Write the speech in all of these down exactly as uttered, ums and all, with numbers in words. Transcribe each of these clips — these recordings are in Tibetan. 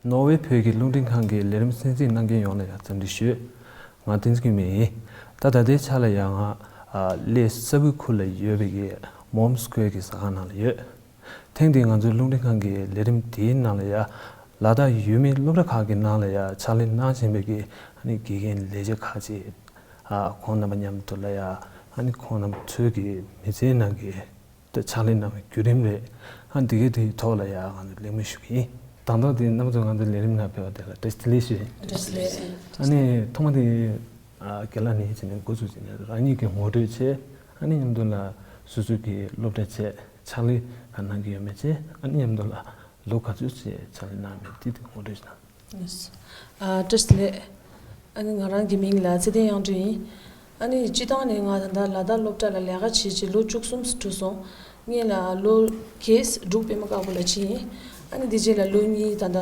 ནོར་ཝེ་བོད་ཀྱི་རླུང་འཕྲིན་ཁང་གི་ལས་རིམ་གསན་གཟིགས་གནང་མཁན་ཡོངས་ལ་ཡང་འཚམས་འདྲི་ཞུ། ང་བསྟན་འཛིན་སྐྱིད་མེད་ཡིན། ད་ད་ལྟའི་ཆ་ལ་ཡང་ང་གླེ་ས་བུའི་ཁུལ་ལ་ཡོད་པའི་གི་མོམ་སྐོར་གྱི་ཟ་ཁང་ནང་ལ་ཡོད། ཐེངས་འདིའི་ང་ཚོའི་རླུང་འཕྲིན་ཁང་གི་ལས་རིམ་དེའི་ནང་ལ་ཡང་ལ་དྭགས་ཡུལ་མིའི་སློབ་གྲྭ་ཁག་གི་ནང་ལ་ཡང་ཕྱག་ལས་གནང་བཞིན་པའི་གི་ཨ་ནི་དགེ་རྒན་ལས་བྱེད་ཁག་ཅིག་ཨ་ཁོང་རྣམ་པ་མཉམ་དུ་ལ་ཡང་ཨ་ནི་ཁོང་རྣམ་པ་ཚོའི་གི་མི་ཚེའི་ནང་གི་ད་ཕྱག་ལས་གནང་བའི་བརྒྱུད་རིམ་རེད། ཨ་འདི་གའི་དེའི་ཐོག་ལ་ཡང་ང་ཚོ་གླེང་མོལ་ཞུ་གི་ཡིན། དང་ཐོག་དེ་རྣམ་པ་ཚོ་ང་ཚོའི་ལས་རིམ་ནང་ཕེབས་པ་དེ་ལ་བཀྲ་ཤིས་བདེ་ལེགས་ཞུ་ཡིན། བཀྲ་ཤིས་བདེ་ལེགས། ཨ་ནི་ཐོག་མ་དེ་ཨ་རྒན་ལགས་ནས་བྱས་ནས་འགོ་ཚུགས་བྱས་ནས་རང་ཉིད་ཀྱི་ངོ་སྤྲོད་བྱས། ཨ་ནི་མཉམ་དུ་ལ་སོ་སོའི་གི་སློབ་གྲྭ་བྱས་ཕྱག་ལས་ག་གནང་གི་ཡོད་མེད་བྱས། ཨ་ནི་མཉམ་དུ་ལ་ལོ་ག་ཚོད་བྱས་ཕྱག་ལས་གནང་མེད་དེ་དེ་ངོ་སྤྲོད་གནང་། ཨ་བཀྲ་ཤིས་བདེ་ལེགས། ཨ་ནི་ང་རང་གི་མིང་ལ་ཚེ་བརྟན་དབྱངས་སྒྲོན་ཡིན། ཨ་ནི་སྤྱི་བཏང་ནས་ང་ད་ལྟ་ལ་དྭགས་སློབ་གྲྭ་ལ་ལས་ཀ་བྱེད་བྱེད་ལོ་བཅུ་གསུམ་འགྲོ་སོང་། སྔོན་ལ་ལོ་བརྒྱད་འབྲུག་པད་མ་དཀར་པོ་ལ་ཕྱིན་ཡིན། ཨ་ནི་དེ་རྗེས་ལ་ལོ་གཉིས་ད་ལྟ་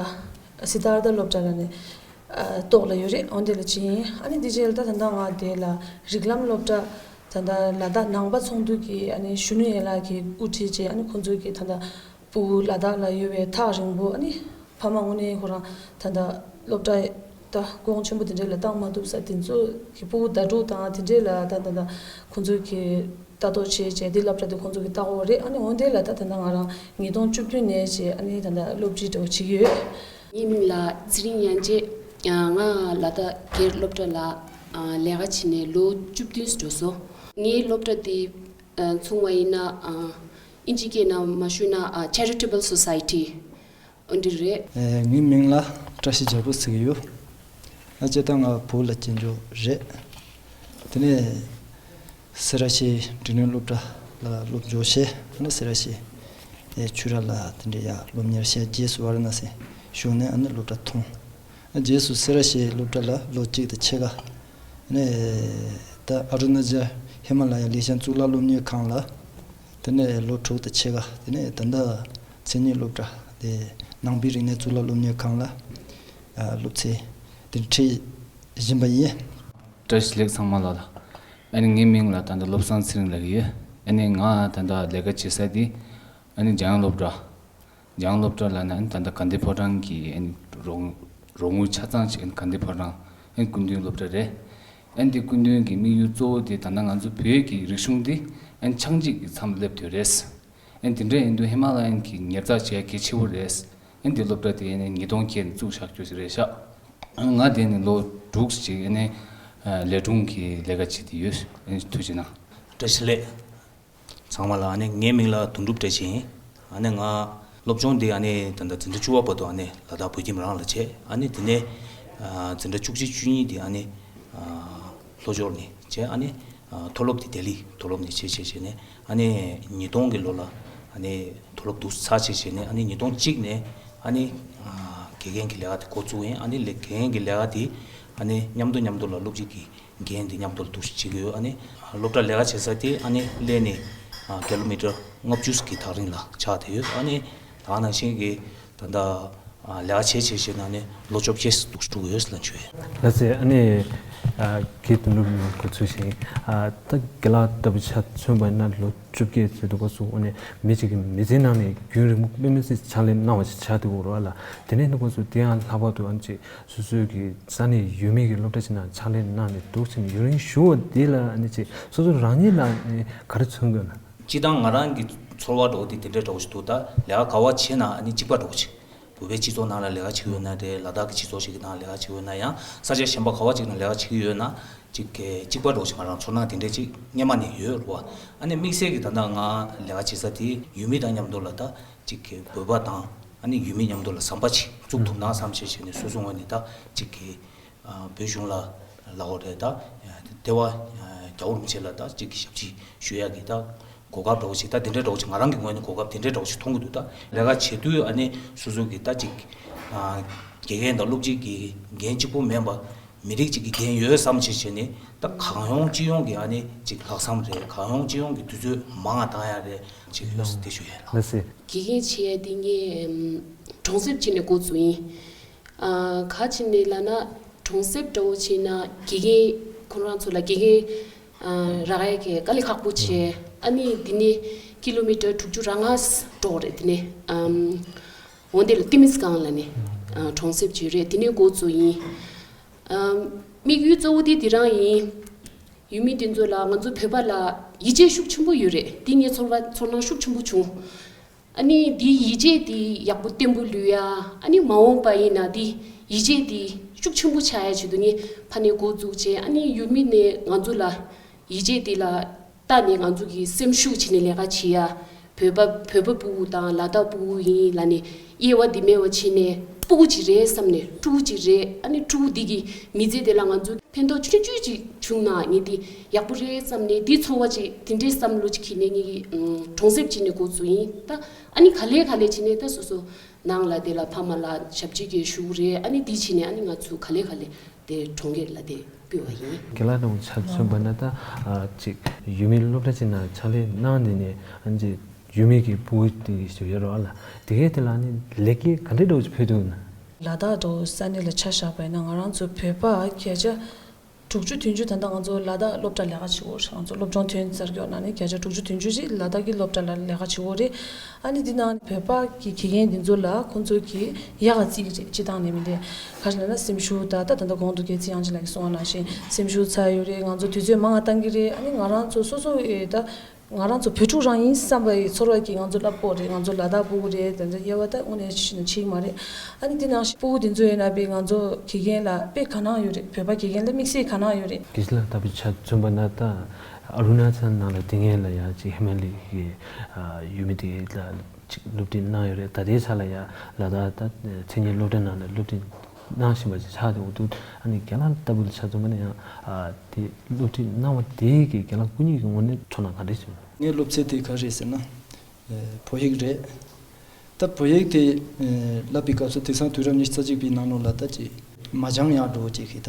སི་ཏཱར་ཐ་སློབ་གྲྭ་ལ་ནས་ཨ་ཏོག་ལ་ཡོད་རེད། འོན་དེ་ལ་ཕྱིན་ཡིན། ཨ་ནི་དེ་རྗེས་ལ་ད་ད་ལྟ་ང་དེ་ལ་རིགས་ལམ་སློབ་གྲྭ་ད་ལྟ་ལ་དྭགས་ནང་པ་ཚོགས་འདུ་གི་ཨ་ནི་གཞོན་ནུ་ཡན་ལག་གི་དབུ་ཁྲིད་བྱས། ཨ་ནི་ཁོང་ཚོ་གི་ད་ལྟ་སྤུ་གུ་ལ་དྭགས་ལ་ཡོད་པའི་ཐག་རིང་པོ་ཨ་ནི་ཕ་མ་དངོས་གནས་ཁོ་རང་ད་ལྟ་སློབ་གྲྭ་ད་གོང་ཆེན་པོ་དེ་འདྲས་ལ་བཏང་མ་ཐུབ་ས་དེ་ཚོ་གི་སྤུ་གུ་ཟླ་དྲུག་དང་དེ་འདྲས་ལ་ད་ད་ད་ཁོང་ཚོ་གི་ལྟ་རྟོག་བྱས་བྱས་དེ་སློབ་གྲྭ་དེ་ཁོང་ཚོ་གི་ལྟ་སྐོར་རེད། ཨ་ནི་འོན་དེ་ལ་ད་ད་ད་ང་རང་ཉིས་སྟོང་བཅུ་བདུན་ནས་བྱས་ཨ་ནི་ད་ད་སློབ་ཁྲིད་འདྲ་བོ་བྱེད་ཀྱི་ཡོད། ངའི་མིང་ལ་ཚེ་རིང་དབྱངས་ཅན། ང་ལ་དྭགས་སྒེར་སློབ་གྲྭ་ལ་ལས་ཀ་བྱེད་ནས་ལོ་བཅུ་བདུན་འགྲོ་སོང་། ངའི་སློབ་གྲྭ་དེ་མཚུངས་པ་ཡིན་ན་ཨིན་ཇི་སྐད་ནང་མ་ཞུས་ན་Charitable Society འོ་འདི་རེད། ངའི་མིང་ལ་བཀྲ་ཤིས་རྒྱལ་པོ་ཟེར་གྱི་ཡོད། ཨ་སྤྱིར་བཏང་ང་བོད་ལ་སྐྱེས་འཇོག་རེད། དེ་ནས་སེ་ར་བྱེས་འབྲིང་རིམ་སློབ་གྲྭ་ལ་སློབ་སྦྱོང་བྱས། ཨ་ནི་སེ་ར་བྱེས་ཆོས་ར་ལ་དེ་འདྲའི་ཡ་སློབ་གཉེར་བྱས། རྗེས་སུ་ཝཱ་ར་ཎ་སི་ཞུགས་ནས་ཨ་ནི་སློབ་གྲྭ་ཐོན། རྗེས་སུ་སེ་ར་བྱེས་སློབ་གྲྭ་ལ་ལོ་གཅིག་དང་ཕྱེད་ཀ། ཨ་ནི་ད་ཨ་རུ་ན་ཅལ་ཧི་མ་ལ་ཡ་ལི་ཤང་གཙུག་ལག་སློབ་གཉེར་ཁང་ལ་དེ་ནས་ལོ་དྲུག་དང་ཕྱེད་ཀ། དེ་ནས་ད་ལྟ་མཚན་ཉིད་སློབ་གྲྭ་དེ་ནང་པའི་རིག་གནས་གཙུག་ལག་སློབ་གཉེར་ཁང་ལ་སློབ་ཚན་དེ་ཁྲིད་བཞིན་པ་ཡིན། བཀྲ་ཤིས་བདེ་ལེགས་ཚང་མ་ལ། ཨ་ནི་ངའི་མིང་ལ་ད་ལྟ་བློ་བཟང་ཚེ་རིང་ལབ་ཀྱི་ཡོད། ཨ་ནི་ང་ད་ལྟ་ལས་ཀ་བྱེད་ས་དེ་ཨ་ནི་འཇམ་དབྱངས་སློབ་གྲྭ། འཇམ་དབྱངས་སློབ་གྲྭ་ལབ་ན་ཨ་ནི་ད་ལྟ་དགའ་ལྡན་ཕོ་བྲང་གི་ཨ་ནི་རོགས་རོགས་དངུལ་ཆ་ཚང་ཞིག་ཨ་ནི་དགའ་ལྡན་ཕོ་བྲང་ཨ་ནི་སྐུ་མདུན་སློབ་གྲྭ་རེད། ཨ་ནི་དེ་སྐུ་མདུན་གྱི་དམིགས་ཡུལ་གཙོ་བོ་དེ་ད་ལྟ་ང་ཚོ་བོད་ཀྱི་རིག་གཞུང་དེ་ཨ་ནི་ཆགས་འཇིག་གི་མཚམས་སླེབས་དུས་རེད། ཨ་ནི་དེ་འདྲ་ཡིན་དུས་ཧི་མ་ལ་ཡན་གྱི་ཉར་ཚགས་བྱེད་ཡ་གལ་ཆེ་བོ་རེད། ཨ་ནི་དེ་སློབ་གྲྭ་དེ་ཨ་ནི་ཉིས་སྟོང་བརྒྱད་ནས་བཙུགས་བཞག་རྒྱུ་ཞིག་རེད་ཤག་ཨ་ནི་ང་དེ་ནས་ལོ་དྲུག་ཅིག་ཨ་ནི་ལས་དྲུང་གི་ལས་ཀ་བྱེད་དེ་ཡོད། ཨ་ནི་ཐུགས་རྗེ་གནང་། བཀྲ་ཤིས་བདེ་ལེགས། ཚང་མ་ལ་ཨ་ནི་ངའི་མིང་ལ་དོན་གྲུབ་བཀྲ་ཤིས་ཡིན། ཨ་ནི་ང་སློབ་སྦྱོང་འདི་ཨ་ནི་ད་ལྟ་འཛིན་གྲྭ་བཅུ་པ་བར་དུ་ཨ་ནི་ལ་དྭགས་བོད་ཁྱིམ་རང་ལ་བྱས། ཨ་ནི་དེ་ནས་ཨ་འཛིན་གྲྭ་བཅུ་གཅིག་བཅུ་གཉིས་དེ་ཨ་ནི་ཨ་ལྷོ་ཕྱོགས་ནས་བྱས། ཨ་ནི་ཨ་མཐོ་སློབ་དེ་ལྡི་ལི་མཐོ་སློབ་ནས་བྱས་བྱས་བྱས་ནས་ཨ་ནི་ཉིས་སྟོང་གི་ལོ་ལ་ཨ་ནི་མཐོ་སློབ་འདུག་ཚར་བྱས་བྱས་ནས་ཨ་ནི་ཉིས་སྟོང་གཅིག་ནས་ཨ་ནི་ཨ་དགེ་རྒན་གྱི་ལས་ཀ་དེ་འགོ་བཙུགས་ཡིན། ཨ་ནི་ལས་དགེ་རྒན་གྱི་ལས་ཀ་དེ་ཨ་ནི་མཉམ་དུ་མཉམ་དུ་ལ་སློབ་སྤྱི་གི་འགན་འདི་མཉམ་དུ་འདུག་བྱེད་ཀྱི་ཡོད། ཨ་ནི་སློབ་གྲྭ་ལས་ཀ་བྱེད་ས་དེ་ཨ་ནི་གླེ་ནས་ཀི་ལོ་མི་ཊར་ལྔ་བཅུ་གི་ཐག་རིང་ལ་ཆགས་བསྡད་ཡོད། ཨ་ནི་ད་ག་ནང་བཞིན་གྱི་ད་ལྟ་ལས་ཀ་བྱེད་བྱེད་བྱེད་ནང་ནས་ལོ་བཅོ་བརྒྱད་འདུག་འགྲོ་གི་ཡོད་ལབ་བརྗོད། ལགས་སེ། ཨ་ནི་དགེ་འདུན་ལུགས་མི་འགོ་ཚུགས་ཤིང་ད་དགེ་ལགས་ལྟ་བུ་ཆ་མཚོན་པ་ན་ལོ་བཅོ་བརྒྱད་ཚོད་འདུག་ག་སུ། ཨ་ནི་མི་གཅིག་གི་མི་ཚེའི་ནང་ནས་རྒྱུན་རིང་པོ་དཔེ་མི་སྲིད་ཕྱག་ལས་གནང་བ་ཞིག་ཆགས་འདུག་རོགས་ལ། དེ་ནས་འདུག་ག་སུ་དེ་ཡང་ལྷག་པར་དུ་ཨ་ནི་ཅིག་སོ་སོའི་གི་ས་གནས་ཡུལ་མི་གི་སློབ་གྲྭ་ཅིག་ནང་ཕྱག་ལས་གནང་ནས་འདུག་ཕྱིན་ནས་ཡུན་རིང་ཞུ་བ་འདི་ལ་ཨ་ནི་ཅིག་སོ་སོ་རང་ཉིད་ལ་ཨ་ནི་ག་རེ་མཚོན་དགོས་ན། སྤྱིར་བཏང་ང་རང་གི་ཚོར་བ་འདྲ་བོ་དེ་དེ་འདྲའི་འདྲ་བོ་ཞིག་འདུག་ད་ལས་ཀ་ག་བ་བྱེད་ན་ཨ་ནི་གཅིག་པ་འདྲ་བོ་ཅིག་བོད་པའི་སྤྱི་ཚོགས་ནང་ལ་ལས་ཀ་བྱེད་ཀྱི་ཡོད་ན་རེད། ལ་དྭགས་ཀྱི་སྤྱི་ཚོགས་ཤིག་གི་ནང་ལ་ལས་ཀ་བྱེད་ཀྱི་ཡོད་ན་ཡང་ས་ཆ་གཞན་པ་ག་བ་ཅིག་ནང་ལས་ཀ་བྱེད་ཀྱི་ཡོད་ན་ཅིག་གཅིག་པ་འདྲ་བོ་ཞིག་ང་རང་ཚོར་སྣང་དེ་འདྲས་ཅིག་སྔོན་མ་ནས་ཡོད་རེད་བ། ཨ་ནི་དམིགས་བསལ་གྱི་ད་ལྟ་ང་ལས་ཀ་བྱེད་ས་དེ་ཡུལ་མི་དང་མཉམ་དུ་ལ་ད་ཅིག་གི་བོད་པ་དང་ཨ་ནི་ཡུལ་མི་མཉམ་དུ་ལ་ཟམ་པ་ཅིག་བཙུགས་ཐུབ་ན་བསམ་བྱས་བྱས་ནས་སོ་སོའི་ངོས་ནས་ད་ཅིག་གི་ཨ་བོད་གཞུང་ལ་ལབ་དགོས་རེད། ད་ལྟེ་བ་རྒྱལ་བ་རིན་པོ་ཆེ་ལ་ད་ཅིག་གི་ཞབས་ཕྱི་ཞུ་ཡག་གི་ད་གོ་སྐབས་འདྲ་བོ་ཞིག་ད་དེ་འདྲའི་འདྲ་བོ་ཞིག་ང་རང་གི་ངོས་ནས་གོ་སྐབས་དེ་འདྲའི་འདྲ་བོ་ཞིག་མཐོང་གི་འདུག་ད་ལས་ཀ་བྱེད་དུས་ཨ་ནི་སོ་སོ་གི་ད་ཅིག་ཨ་དགེ་རྒན་དང་སློབ་སྤྱི་གི་འགན་གཅིག་པོ་མིན་པ་མི་རིགས་གཅིག་གི་འགན་ཡོད་བསམ་བྱས་བྱས་ནས་ད་གང་ཡོང་ཅི་ཡོང་གི་ཨ་ནི་ཅིག་ལྷག་བསམ་རེད། གང་ཡོང་ཅི་ཡོང་གི་དུས་ཚོད་མང་ང་བཏང་ཡག་རེད། ཅིག་ཡོད་ཟེར་དེ་ཞུ་ཡ་ཡིན། ལགས་སེ། དགེ་རྒན་བྱེད་ཡ་དེ་ངས་གྲོང་གསེབ་ཅིག་ནས་འགོ་བཙུགས་ཡིན། ཨ་ག་ཅིག་ནས་ལབ་ན་གྲོང་གསེབ་འདྲ་བོ་ཅིག་ན་དགེ་རྒན་ཁོ་རང་ཚོ་ལ་དགེ་རྒན་ཨ་རག་ཡ་གི་དཀའ་ལས་ཁག་པོ་བྱས། ཨ་ནི་དེ་ནས་ཀི་ལོ་མི་ཊར་དྲུག་ཅུ་རེ་ལྔ་འགྲོ་རེད། དེ་ནས་ཨམ་འོན་ཏེ་ལ་ཏི་མིས་ཀང་ལ་ནས། ཨ་གྲོང་གསེབ་ཅིག་རེད། དེ་ནས་འགོ་བཙུགས་ཡིན། ཨམ་དམིགས་ཡུལ་གཙོ་བོ་དེ་དེ་རང་ཡིན། ཡུལ་མི་དེ་ཚོ་ལ་ང་ཚོ་བོད་པ་ལ་ཡིད་ཆེས་ཤུགས་ཆེན་པོ་ཡོད་རེད། དེ་ངས་ཚོར་བ་ཚོར་སྣང་ཤུགས་ཆེན་པོ་བྱུང་། ཨ་ནི་འདིའི་ཡིད་ཆེས་དེ་ཡག་པོ་བརྟན་པོ་ལུས་ཡ། ཨ་ནི་མ་འོངས་པ་ཡིན་ན་དེ་ཡིད་ཆེས་དེ་ཤུགས་ཆེན་པོ་ཆགས་ཡ་ཆེད་དུ་ངས་ཕ་ནས་འགོ་འཛུགས་བྱས། ཨ་ནི་ཡུལ་མི་ནས་ང་ཚོ་ལ་ཡིད་ཆེས་དེ་ལ་ལྟ་ནས་ང་ཚོ་གི་སེམས་ཤུགས་བྱས་ནས་ལས་ཀ་བྱེད་ཡ། བོད་པ་བོད་པ་སྤུ་གུ་དང་ལ་དྭགས་སྤུ་གུ་ཡིན་ལབ་ནས་དབྱེ་བ་འདི་མེད་པ་བྱས་ནས་སྤུ་གུ་ཅིག་རེད་བསམ་ནས། ཕྲུ་གུ་ཅིག་རེད། ཨ་ནི་ཕྲུ་གུ་འདི་གི་མི་ཚེ་དེ་ལ་ང་ཚོ་ཕན་ཐོགས་ཆུང་ཆུང་ཅིག་བྱུང་ན་ངས་འདི་ཡག་པོ་རེད་བསམ་ནས། འདི་ཚོར་བ་ཅིག་དེ་འདྲའི་བསམ་བློ་ཅིག་འཁྱེར་ནས་ངས་ཀྱི་ཨམ་གྲོང་གསེབ་ཅིག་ནས་འགོ་བཙུགས་ཡིན། ད་ཨ་ནི་ག་ལེ་ག་ལེ་བྱས་ནས་ད་སོ་སོ་ནང་ལ་དེ་ལ་ཕ་མ་ལ་ཞབས་ཕྱི་གི་ཞུ་གི་རེད། ཨ་ནི་འདི་བྱས་ནས་ཨ་ནི་ང་ཚོ་ག་ལེ་ག་ལེ་དེ་གྲོང་ཁྱེར་ལ་དེ་སྤོས་པ་ཡིན། རྒན་ལགས་དང་ཆ་མཚོན་པ་ན་ད་ཨ་ཅིག་ཡུལ་མི་སློབ་གྲྭ་ཅིག་ནང་ཕྱག་ལས་གནང་ནས་ནས་ཨ་ནི་ཅིག་ཡུལ་མི་གི་སྤུ་གུ་དེ་ཞིག་ཡོད་རེད་བ་ལ། དེ་གའི་དེ་ལ་ནི་ལེགས་སྐྱེས་ག་འདྲའི་འདྲ་བོ་ཅིག་ཕུལ་འདུག་ན། ལ་དྭགས་འདྲ་བོ་ས་གནས་ལ་ཆ་བཞག་པ་ཡིན་ན་ང་རང་ཚོ་བོད་པ་བརྒྱ་ཆ་དྲུག་ཅུ་བདུན་ཅུ་ད་ལྟ་ང་ཚོ་ལ་དྭགས་སློབ་གྲྭ་ལས་ཀ་བྱེད་འོ། ང་ཚོ་སློབ་སྦྱོང་ཐོན་ཚར་མཁན་ནང་ནས་བརྒྱ་ཆ་དྲུག་ཅུ་བདུན་ཅུ་ཞིག་ལ་དྭགས་ཀྱི་སློབ་གྲྭ་ལ་ལས་ཀ་བྱེད་འོ་རེད། ཨ་ནི་འདི་ནང་བོད་པ་གི་དགེ་རྒན་འདི་ཚོ་ལ་ཁོང་ཚོ་གི་ཡག་ག་རྩིས་ཀྱི་རེད། སྤྱི་བཏང་ནས་མི་འདྲ་ག་རེ་ལབ་ན་སེམས་ཤུགས་ད་ད་ད་ལྟ་གོང་དུ་རྒན་ཚེ་དབྱངས་ཅན་ལགས་ཀྱིས་གསུངས་པ་ནང་བཞིན་སེམས་ཤུགས་ཚ་ཡོད་རེད། ང་ཚོ་དུས་ཚོད་མང་བ་བཏང་གི་རེད། ཨ་ནི་ང་རང་ཚོ་སོ་སོ་ཨེ་ད་ང་རང་ཚོ་བོད་ཕྲུག་རང་ཡིན་བསམ་པའི་ཚོར་བ་གྱིས་ང་ཚོ་སློབ་ཕྲུག་རེད། ང་ཚོ་ལ་དྭགས་སྤུ་གུ་རེད། དེ་འདྲ་དབྱེ་བ་ད་དངོས་གནས་ཤེས་ནས་ཤེས་ཀྱི་མ་རེད། ཨ་ནི་འདི་ནང་བཞིན་སྤུ་གུ་དེ་ཚོ་ཡིན་ན་པའི་ང་ཚོ་དགེ་རྒན་ལ་དཔེ་དགའ་སྣང་ཡོད་རེད། བོད་པ་དགེ་རྒན་ལ་དམིགས་བསལ་དགའ་སྣང་ཡོད་རེད། དགེ་བཤེས་ལགས་ལྟ་བུའི་ཆ་མཚོན་པ་ན་ད་ཨ་རུ་ན་ཅལ་ནང་ལ་དེ་སྔོན་ལ་ཡང་ཅིག་ཧི་མ་ལ་ཡའི་ཡུལ་མི་དེ་ལ་ཅིག་སློབ་ཁྲིད་གནང་ཡོད་རེད། ད་ལྟའི་ཆ་ལ་ཡང་ལ་དྭགས་ད་མཚན་ཉིད་སློབ་གྲྭ་ནང་ལ་སློབ་ཁྲིད་གནང་བཞིན་པ་ཅིག་ཆགས་འདུག་འདུག་ཨ་ནི་རྒན་ལགས་ལྟ་བུ་ལ་ཆ་མཚོན་པ་ན་ཡང་ཨ་དེ་སློབ་ཁྲིད་གནང་བ་དེ་གི་རྒན་ལགས་སྐུ་ཉིད་ཀྱི་ངོས་ནས་ཚོར་སྣང་ག་འདྲ་ཞིག་ཡོད། ངའི་སློབ་ཚན་དེ་ག་རེ་རེད་ཟེར་ན། ཨེ་བོད་ཡིག་རེད། ད་བོད་ཡིག་དེ་ཨེ་བསླབ་པའི་སྐབས་སུ་དེང་སང་དུས་རབས་ཉི་ཤུ་རྩ་གཅིག་པའི་ནང་ལོགས་ལ་ད་ཅིག་མ་སྦྱང་ཡག་འགྲོ་ཅིག་གི་ད་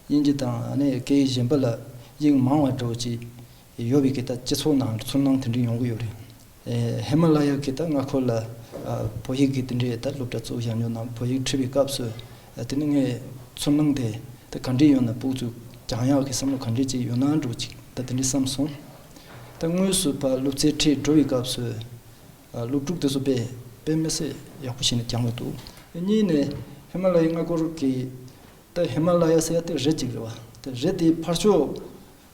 དབྱིན་ཇི་དང་ཨ་ནི་སྐད་ཡིག་གཞན་པ་ལ་ཡིག་མང་བ་འགྲོ་ཅིག་ཡོད་པའི་གི་ད་སྤྱི་ཚོགས་ནང་ཚོར་སྣང་དེ་འདྲ་ཡོང་གི་ཡོད་རེད། ཨེ་ཧི་མ་ལ་ཡ་གི་ད་མངའ་ཁུལ་ལ་ཨ་བོད་ཡིག་གི་དེ་འདྲའི་ད་སློབ་གྲྭ་བཙུགས་བཞག་ཉོ་ནང་བོད་ཡིག་ཁྲིད་པའི་སྐབས་སུ་ཨ་དེ་ནི་ངའི་ཚོར་སྣང་དེ་ད་ག་འདྲ་ཡོད་ན་སྤུ་གུ་ཚོས་སྦྱང་ཡག་གི་བསམ་བློ་ག་འདྲ་ཅིག་ཡོད་ན་འགྲོ་ཅིག་ད་དེ་འདྲ་བསམ་སོང་། ད་དངོས་སུ་ཕར་སློབ་ཚན་ཁྲིད་འགྲོ་བའི་སྐབས་སུ་ཨ་སློབ་ཕྲུག་དེ་ཚོ་དཔེ་དཔེ་མི་སྲིད་ཡག་པོ་བྱས་ནས་སྦྱང་གི་འདུག་གཉིས་ནས་ཧི་མ་ལ་ཡའི་མངའ་ཁུལ་གྱི་ད་ཧི་མ་ལ་ཡ་ཟེར་ཡ་དེ་རི་གཅིག་རེད་བ། དེ་རི་དེའི་ཕར་ཕྱོགས་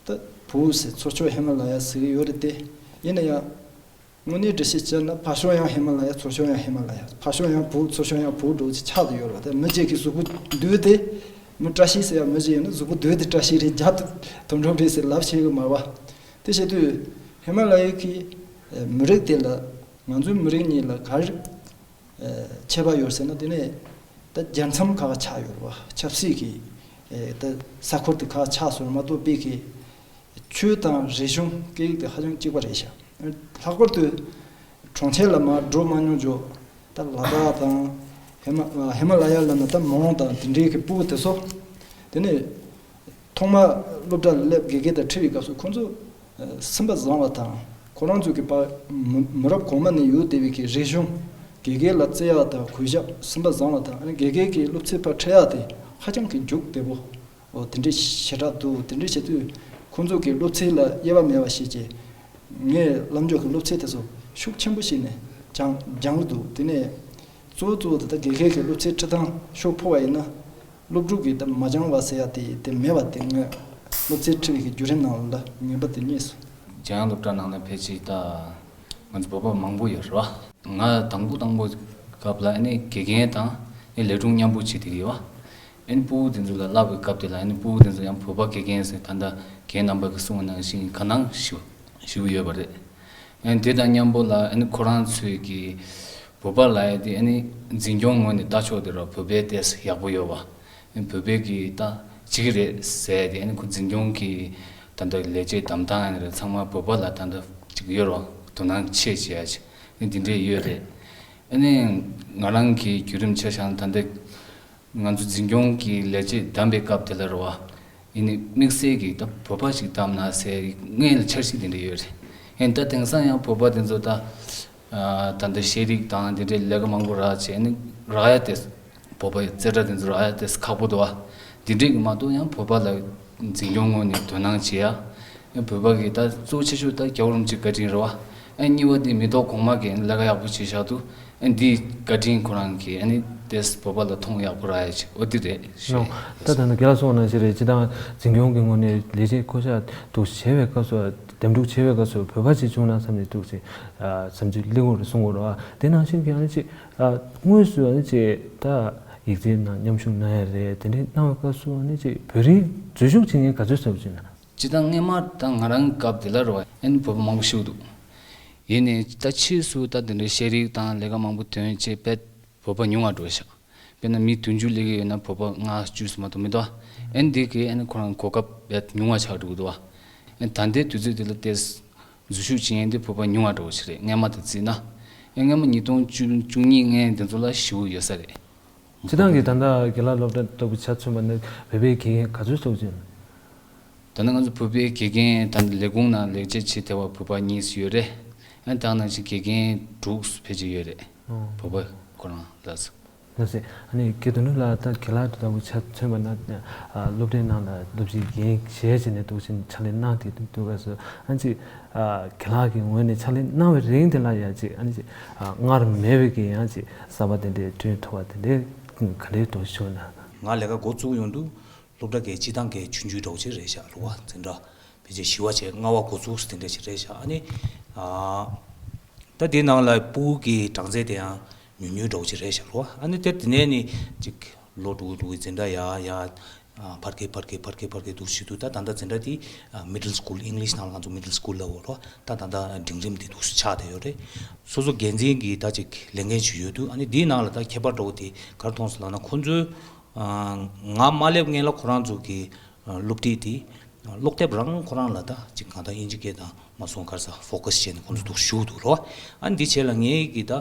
ད་བོད་ཟེར་ཚུར་ཕྱོགས་ཧི་མ་ལ་ཡ་ཟེར་གྱི་ཡོད་རེད་དེ། ཡིན་ན་ཡང་དངོས་གནས་འགྲེལ་བཤད་བྱས་ན་ཕར་ཕྱོགས་ཡང་ཧི་མ་ལ་ཡ་ཚུར་ཕྱོགས་ཡང་ཧི་མ་ལ་ཡ། ཕར་ཕྱོགས་ཡང་བོད་ཚུར་ཕྱོགས་ཡང་བོད་འདྲ་བོ་ཅིག་ཆགས་བསྡད་ཡོད་རེད་བ། དེ་མི་གཅིག་གི་གཟུགས་པོ་མདོག་དེ། མི་བཀྲ་ཤིས་ཟེར་ཡ་མི་གཅིག་ཡོད་ན་གཟུགས་པོ་མདོག་དེ་བཀྲ་ཤིས་རེད། རྒྱ་དོན་གྲུབ་རེད་ཟེར་ལབ་ཤེས་གི་མ་རེད་བ། དེ་བྱེད་དུས་ཧི་མ་ལ་ཡའི་གི་མི་རིགས་དེ་ལ་ང་ཚོའི་མི་རིགས་གཉིས་ལ་ག་རེ་ཁྱད་པར་ཡོད་ཟེར་ན། དེ་ནས་ད་རྒྱལ་མཚམས་ཁག་ཆགས་ཡོད་རེད་བ། ཆབ་སྲིད་ཀྱི་ཨེ་ད་ས་ཁུལ་དེ་ཁག་ཆགས་སོང་མ་གཏོགས་པའི་གི་ཆོས་དང་རིག་གཞུང་སྐད་ཡིག་དེ་ཧ་ཅང་གཅིག་པ་རེད་ཤག། ལྷག་པར་དུ་གྲོང་ཁྱེར་ལ་མར་འགྲོ་མ་མྱོང་ཇོ་ད་ལ་དྭགས་དང་ཧི་མ་ཧི་མ་ལ་ཡ་ལ་ན་ད་མོན་དང་དེ་འདྲའི་གི་སྤུ་གུ་དེ་ཚོ་དེ་ནས་ཐོག་མ་སློབ་གྲྭ་ལ་སླེབས་དགེ་རྒན་དང་འཁྲིད་པའི་སྐབས་སུ་ཁོང་ཚོ་སེམས་པ་བཟང་བ་དང་ཁོ་རང་ཚོ་གི་པ་མི་མི་རབས་གོང་མ་ནས་ཡོད་བསྡད་པའི་གི་རིག་གཞུང་དགེ་རྒན་ལ་བརྩི་ཡག་དང་གུས་ཞབས་སེམས་པ་བཟང་བ་དང་ཨ་ནི་དགེ་རྒན་གྱི་སློབ་ཚན་ཕར་ཁྲིད་ཡག་དེ་ཧ་ཅང་གི་མཇུག་བདེ་པོ། འོ་དེ་འདྲའི་ཞེ་དྲག་འདུག་དེ་འདྲའི་བྱེད་དུས་ཁོང་ཚོ་གི་སློབ་ཚན་ལ་དབྱེ་བ་མེད་པ་ཞིག་བྱས། ངས་ལམ་འཇོག་གི་སློབ་ཚན་དེ་ཚོ་ཤུགས་ཆེན་པོ་བྱས་ནས་སྦྱང་སྦྱང་གི་འདུག་དེ་ནས་གཙོ་བོ་གཙོ་བོ་དེ་ད་དགེ་རྒན་གྱི་སློབ་ཚན་ཁྲིད་སྟངས་ཤོག་ཕོག་པ་ཡིན་ན། སློབ་ཕྲུག་གིས་ད་མ་སྦྱང་བ་ཟེར་ཡ་དེ་དེ་མེད་པ་དེ་ངས་སློབ་ཚན་ཁྲིད་པའི་གི་བརྒྱུད་རིམ་ནང་ལ་ངེས་པ་དེ་རྙེད་སོང་། འཇམ་དབྱངས་སློབ་གྲྭ་ནང་ལ་ཕལ་ཆེར་ད་ང་ཚོ་བོད་པ་མང་པོ་ཡོད་རེད་བ། ང་དང་པོ་དང་པོ་སྐབས་ལ་ཨ་ནི་དགེ་རྒན་དང་ཨ་ནི་ལས་དྲུང་མཉམ་པོ་བྱེད་བསྡད་ཀྱི་ཡོད་བ། ཨ་ནི་སྤུ་གུ་དེ་ཚོ་ལ་བསླབ་པའི་སྐབས་དེ་ལ་ཨ་ནི་སྤུ་གུ་དེ་ཚོ་ཡང་བོད་པ་དགེ་རྒན་ཟེར་ད་ལྟ་རྒན་རྣམ་པ་གིས་གསུངས་པ་ནང་བཞིན་དགའ་སྣང་ཞུ་ཞུ་གི་ཡོད་པ་རེད། ཨ་ནི་དེ་དང་མཉམ་པོ་ལ་ཨ་ནི་ཁོ་རང་ཚོས་ཀྱི་བོད་པ་ལབ་ཡ་དེ་ཨ་ནི་འཛིན་སྐྱོང་ངོས་ནས་ལྟ་ཕྱོགས་དེ་ར་བོད་པའི་ཏོག་ཙམ་ཡག་པོ་ཡོད་བ། ཨ་ནི་བོད་པའི་གི་ད་བྱེད་ཀྱི་རེད་ཟེར་ཏེ་ཨ་ནི་ཁོ་འཛིན་སྐྱོང་གི་ད་ལྟ་ལས་བྱེད་བདམས་སྟངས་ཨ་ནི་རེད། ཚང་མ་བོད་པ་ལ་ད་ལྟ་ཅིག་ཡོད་རོ། དོ་སྣང་ཆེ་བྱེད་ཡ་ཅིག་ཨ་ནི་དེ་འདྲས་ཡོད་རེད། ཨ་ནི་ང་རང་གི་བརྒྱུད་རིམ་ཆ་བཞག་ན་ད་ལྟ་ང་ཚོ་འཛིན་སྐྱོང་གི་ལས་བྱེད་བདམས་པའི་སྐབས་དེ་ལ་རེད་བ། ཡིན་ནི་དམིགས་བསལ་གྱི་ད་བོད་པ་ཞིག་བདམས་ན་ཟེར་སྔོན་ལ་འཆར་གཞི་དེ་འདྲ་ཡོད་རེད། ཡིན་ད་དེང་སང་ཡང་བོད་པ་དེ་ཚོ་ད་ཨ་ད་ལྟ་ཤེས་རིག་དང་དེ་འདྲའི་ལས་ཀ་མང་པོ་རག་བྱས་ནི་རག་ཡ་དེ་བོད་པ་ཡི་རྩེ་གྲ་དེ་ཚོ་རག་ཡ་དེ་ཁག་པོ་འདུག་བ། དེ་འདྲའི་གི་མ་གཏོགས་ཡང་བོད་པ་ལ་འཛིན་སྐྱོང་ངོས་ནས་དོ་སྣང་བྱེད་ཡ། བོད་པ་གི་ད་གཙོ་ཆེ་ཤོས་ད་རྒྱལ་བ་རིན་པོ་ཆེའི་བཀའ་དྲིན་རེད་བ། ཨ་གཉིས་པ་དེ་མི་ཐོག་གོང་མ་གི་ལས་ཀ་ཡག་པོ་བྱས་བཞག་འདུག་ཨ་འདིའི་བཀའ་དྲིན་ཁོ་རང་གིས་ཨ་ནི་ ཏེས་བོད་པ་ལ་མཐོང་ཡག་པོ་རག་ཡ་ཅིག་ཨོ་དེ་རེད་ཞེས། ད་ད་ནི་རྒན་ལགས་གསུངས་ནང་བཞིན་རེད། སྤྱིར་བཏང་འཛིན་སྐྱོང་གི་ངོས་ནས་ལས་བྱེད་བསྐོ་གཞག་འདུག་བྱེད་པའི་སྐབས་སུ་འདེམས་སྒྲུག་བྱེད་པའི་སྐབས་སུ་བོད་པ་ཅིག་བྱུང་ན་བསམ་ནས་འདུག་ཅིག་བསམ་ཚུལ་གླེང་བར་གསུང་དགོས་རེད་བ། དེ་ནང་བཞིན་གྱི་ཨ་ནི་ཅིག་དངོས་སུ་ཨ་ནི་ཅིག་ད་ཡིག་ཚད་ནང་མཉམ་ཞུགས་གནང་ཡ་རེད། དེ་འདྲའི་གནང་བའི་སྐབས་སུ་ཨ་ནི་ཅིག་བོད་རིགས་འཛུལ་ཞུགས་བྱེད་མཁན་ག་ཚོད་ཙམ་ཅིག་ན། སྤྱིར་བཏང་སྔས་མ་ད་ང་རང་སྐབས་དེ་ལ་རེད་བ། ཨ་ནི་བོད་པ་མང་པོ་ཞིག་འདུག་ཡིན་ནའི་ད་ཕྱིས་སུ་ད་དེ་འདྲའི་ཤེས་རིག་དང་ལས་ཀ་མང་པོ་ཐོན་རྗེས་དཔེ་བོད་པ་ཉུང་བ་འགྲོ་ཤག་དཔེར་ན་མི་བདུན་ཅུ་སླེབས་ཀྱི་ཡོད་ན་བོད་པ་ལྔ་བཅུ་ཙམ་མ་གཏོགས་མི་འདུག་ཨ་ནི་འདི་གིས་ཨ་ནི་ཁོ་རང་གོ་སྐབས་དཔེ་ཉུང་བ་ཆགས་འགྲོ་གི་འདུག་ཨ་ནི་ད་ལྟའི་དུས་ཚོད་འདི་ལ་ཏེས་འཛུལ་ཞུགས་བྱེད་མཁན་འདི་བོད་པ་ཉུང་བ་འགྲོ་ཞིག་རེད། སྔས་མ་དང་བརྩིས་ན། ཨ་ནི་སྔས་མ་ཉིས་སྟོང་བཅུ་བཅུ་གཉིས་སྔོན་འདི་ཚོ་ལ་ཞེ་པོ་ཡོད་ས་རེད། སྤྱིར་བཏང་གི་ད་ལྟ་རྒན་ལགས་སློབ་གྲྭ་ལྟ་བུ་ཆ་མཚོན་པ་ན་བོད་པའི་དགེ་རྒན་ག་ཚོད་ཙམ་ཅིག་ཡོད་ན། ད་ནི་ང་ཚོ་བོད་པའི་དགེ་རྒན་ད་ནི་ལས་ཁུངས་ནང་ལས་བྱེད་བྱེད་བསྡད་པ་བོད་པ་གཉིས་ཡོད་རེད། ཨ་ནི་ད་ནང་བཞིན་དགེ་རྒན་དྲུག་ཕལ་ཆེར་ཡོད་རེད། ཨོ། བོད་པ་ཁོ་རང་ལ་ཟེར། ལགས་སེ། ཨ་ནི་དགེ་དོན་ལགས་ད་རྒན་ལགས་ལྟ་བུ་ཆ་མཚོན་པ་ན་ཨ་སློབ་གྲྭའི་ནང་ལ་སློབ་སྤྱིའི་འགན་བཞེས་བྱས་ནས་འདུག་ཕྱག་ལས་གནང་བསྡད་འདུག་ག་ཟེར། ཨ་ནི་ཅིག་ཨ་རྒན་ལགས་ཀྱི་ངོས་ནས་ཕྱག་ལས་གནང་བའི་རིང་དེ་ལ་ཡང་ཅིག་ཨ་ནི་ཅིག་ཨ་སྔར་མེད་པའི་གི་ཡང་ཅིག་གསར་པ་དེ་འདྲའི་བསྐྲུན་ཐུབ་པ་དེ་འདྲའི་ག་འདྲའི་འདུག་ཞུ་ན། ང་ལས་ཀ་འགོ་བཙུགས་ཡོང་དུས་སློབ་གྲྭ་གི་སྤྱིར་བཏང་གི་ཆུང་ཆུང་འདྲ་བོ་ཅིག་རེད་ཤག་རེད་བ། འཛིན་གྲྭ་ཕལ་ཆེར་བཞི་པ་བྱས་ལྔ་པ་འགོ་ཚུགས་དེ་འདྲ་ཞིག་རེད་ཤག་ཨ་ནི་ཨ་ད་དེའི་ནང་ལ་ཕྲུ་གུ་གི་གྲངས་ཚད་དེ་ཡང་ཉུང་ཉུང་འདྲ་བོ་ཅིག་རེད་ཤག་རེད་བ། ཨ་ནི་དེ་དེ་ནས་ནི་ཅིག་ལོ་དྲུག་དྲུག་འཛིན་གྲྭ་ཡར་ཡར་ཨ་ཕར་སྐྱེལ་ཕར་སྐྱེལ་ཕར་སྐྱེལ་ཕར་སྐྱེལ་འདུག་བྱེད་དུས་ད་ད་ལྟ་འཛིན་གྲྭ་དེ་ཨ་middle school English ནང་ལ་ང་ཚོ་middle school ལབ་ཡོད་རེད་བ། ད་ད་ལྟ་འབྲིང་རིམ་དེ་འདུག་ཆགས་བསྡད་ཡོད་རེད། སོ་སོ་འགན་འཛིན་གྱི་ད་ཅིག་ལས་འགན་ཞིག་ཡོད་དུས་ཨ་ནི་དེའི་ནང་ལ་ད་ཁྱད་པར་འདྲ་བོ་དེ་ག་རེ་མཐོང་སོང་ལབ་ན། ཁོང་ཚོའི་ང་མ་སླེབས་སྔོན་ལ་ཁོ་རང་ཚོ་གི་སློབ་ཁྲིད་དེ་ཀློག་དེབ་རང་ཁོ་རང་ལ་ད་ཅིག་གང་ལྟར་དབྱིན་ཇི་སྐད་དང་མ་སོང་ག་རེ་ཟེར་focus བྱས་ནས་ཁོང་ཚོ་འདུག་ཞུགས་འདུག་རོ། ཨ་ནི་འདི་བྱས་ལ་ངའི་གི་ད་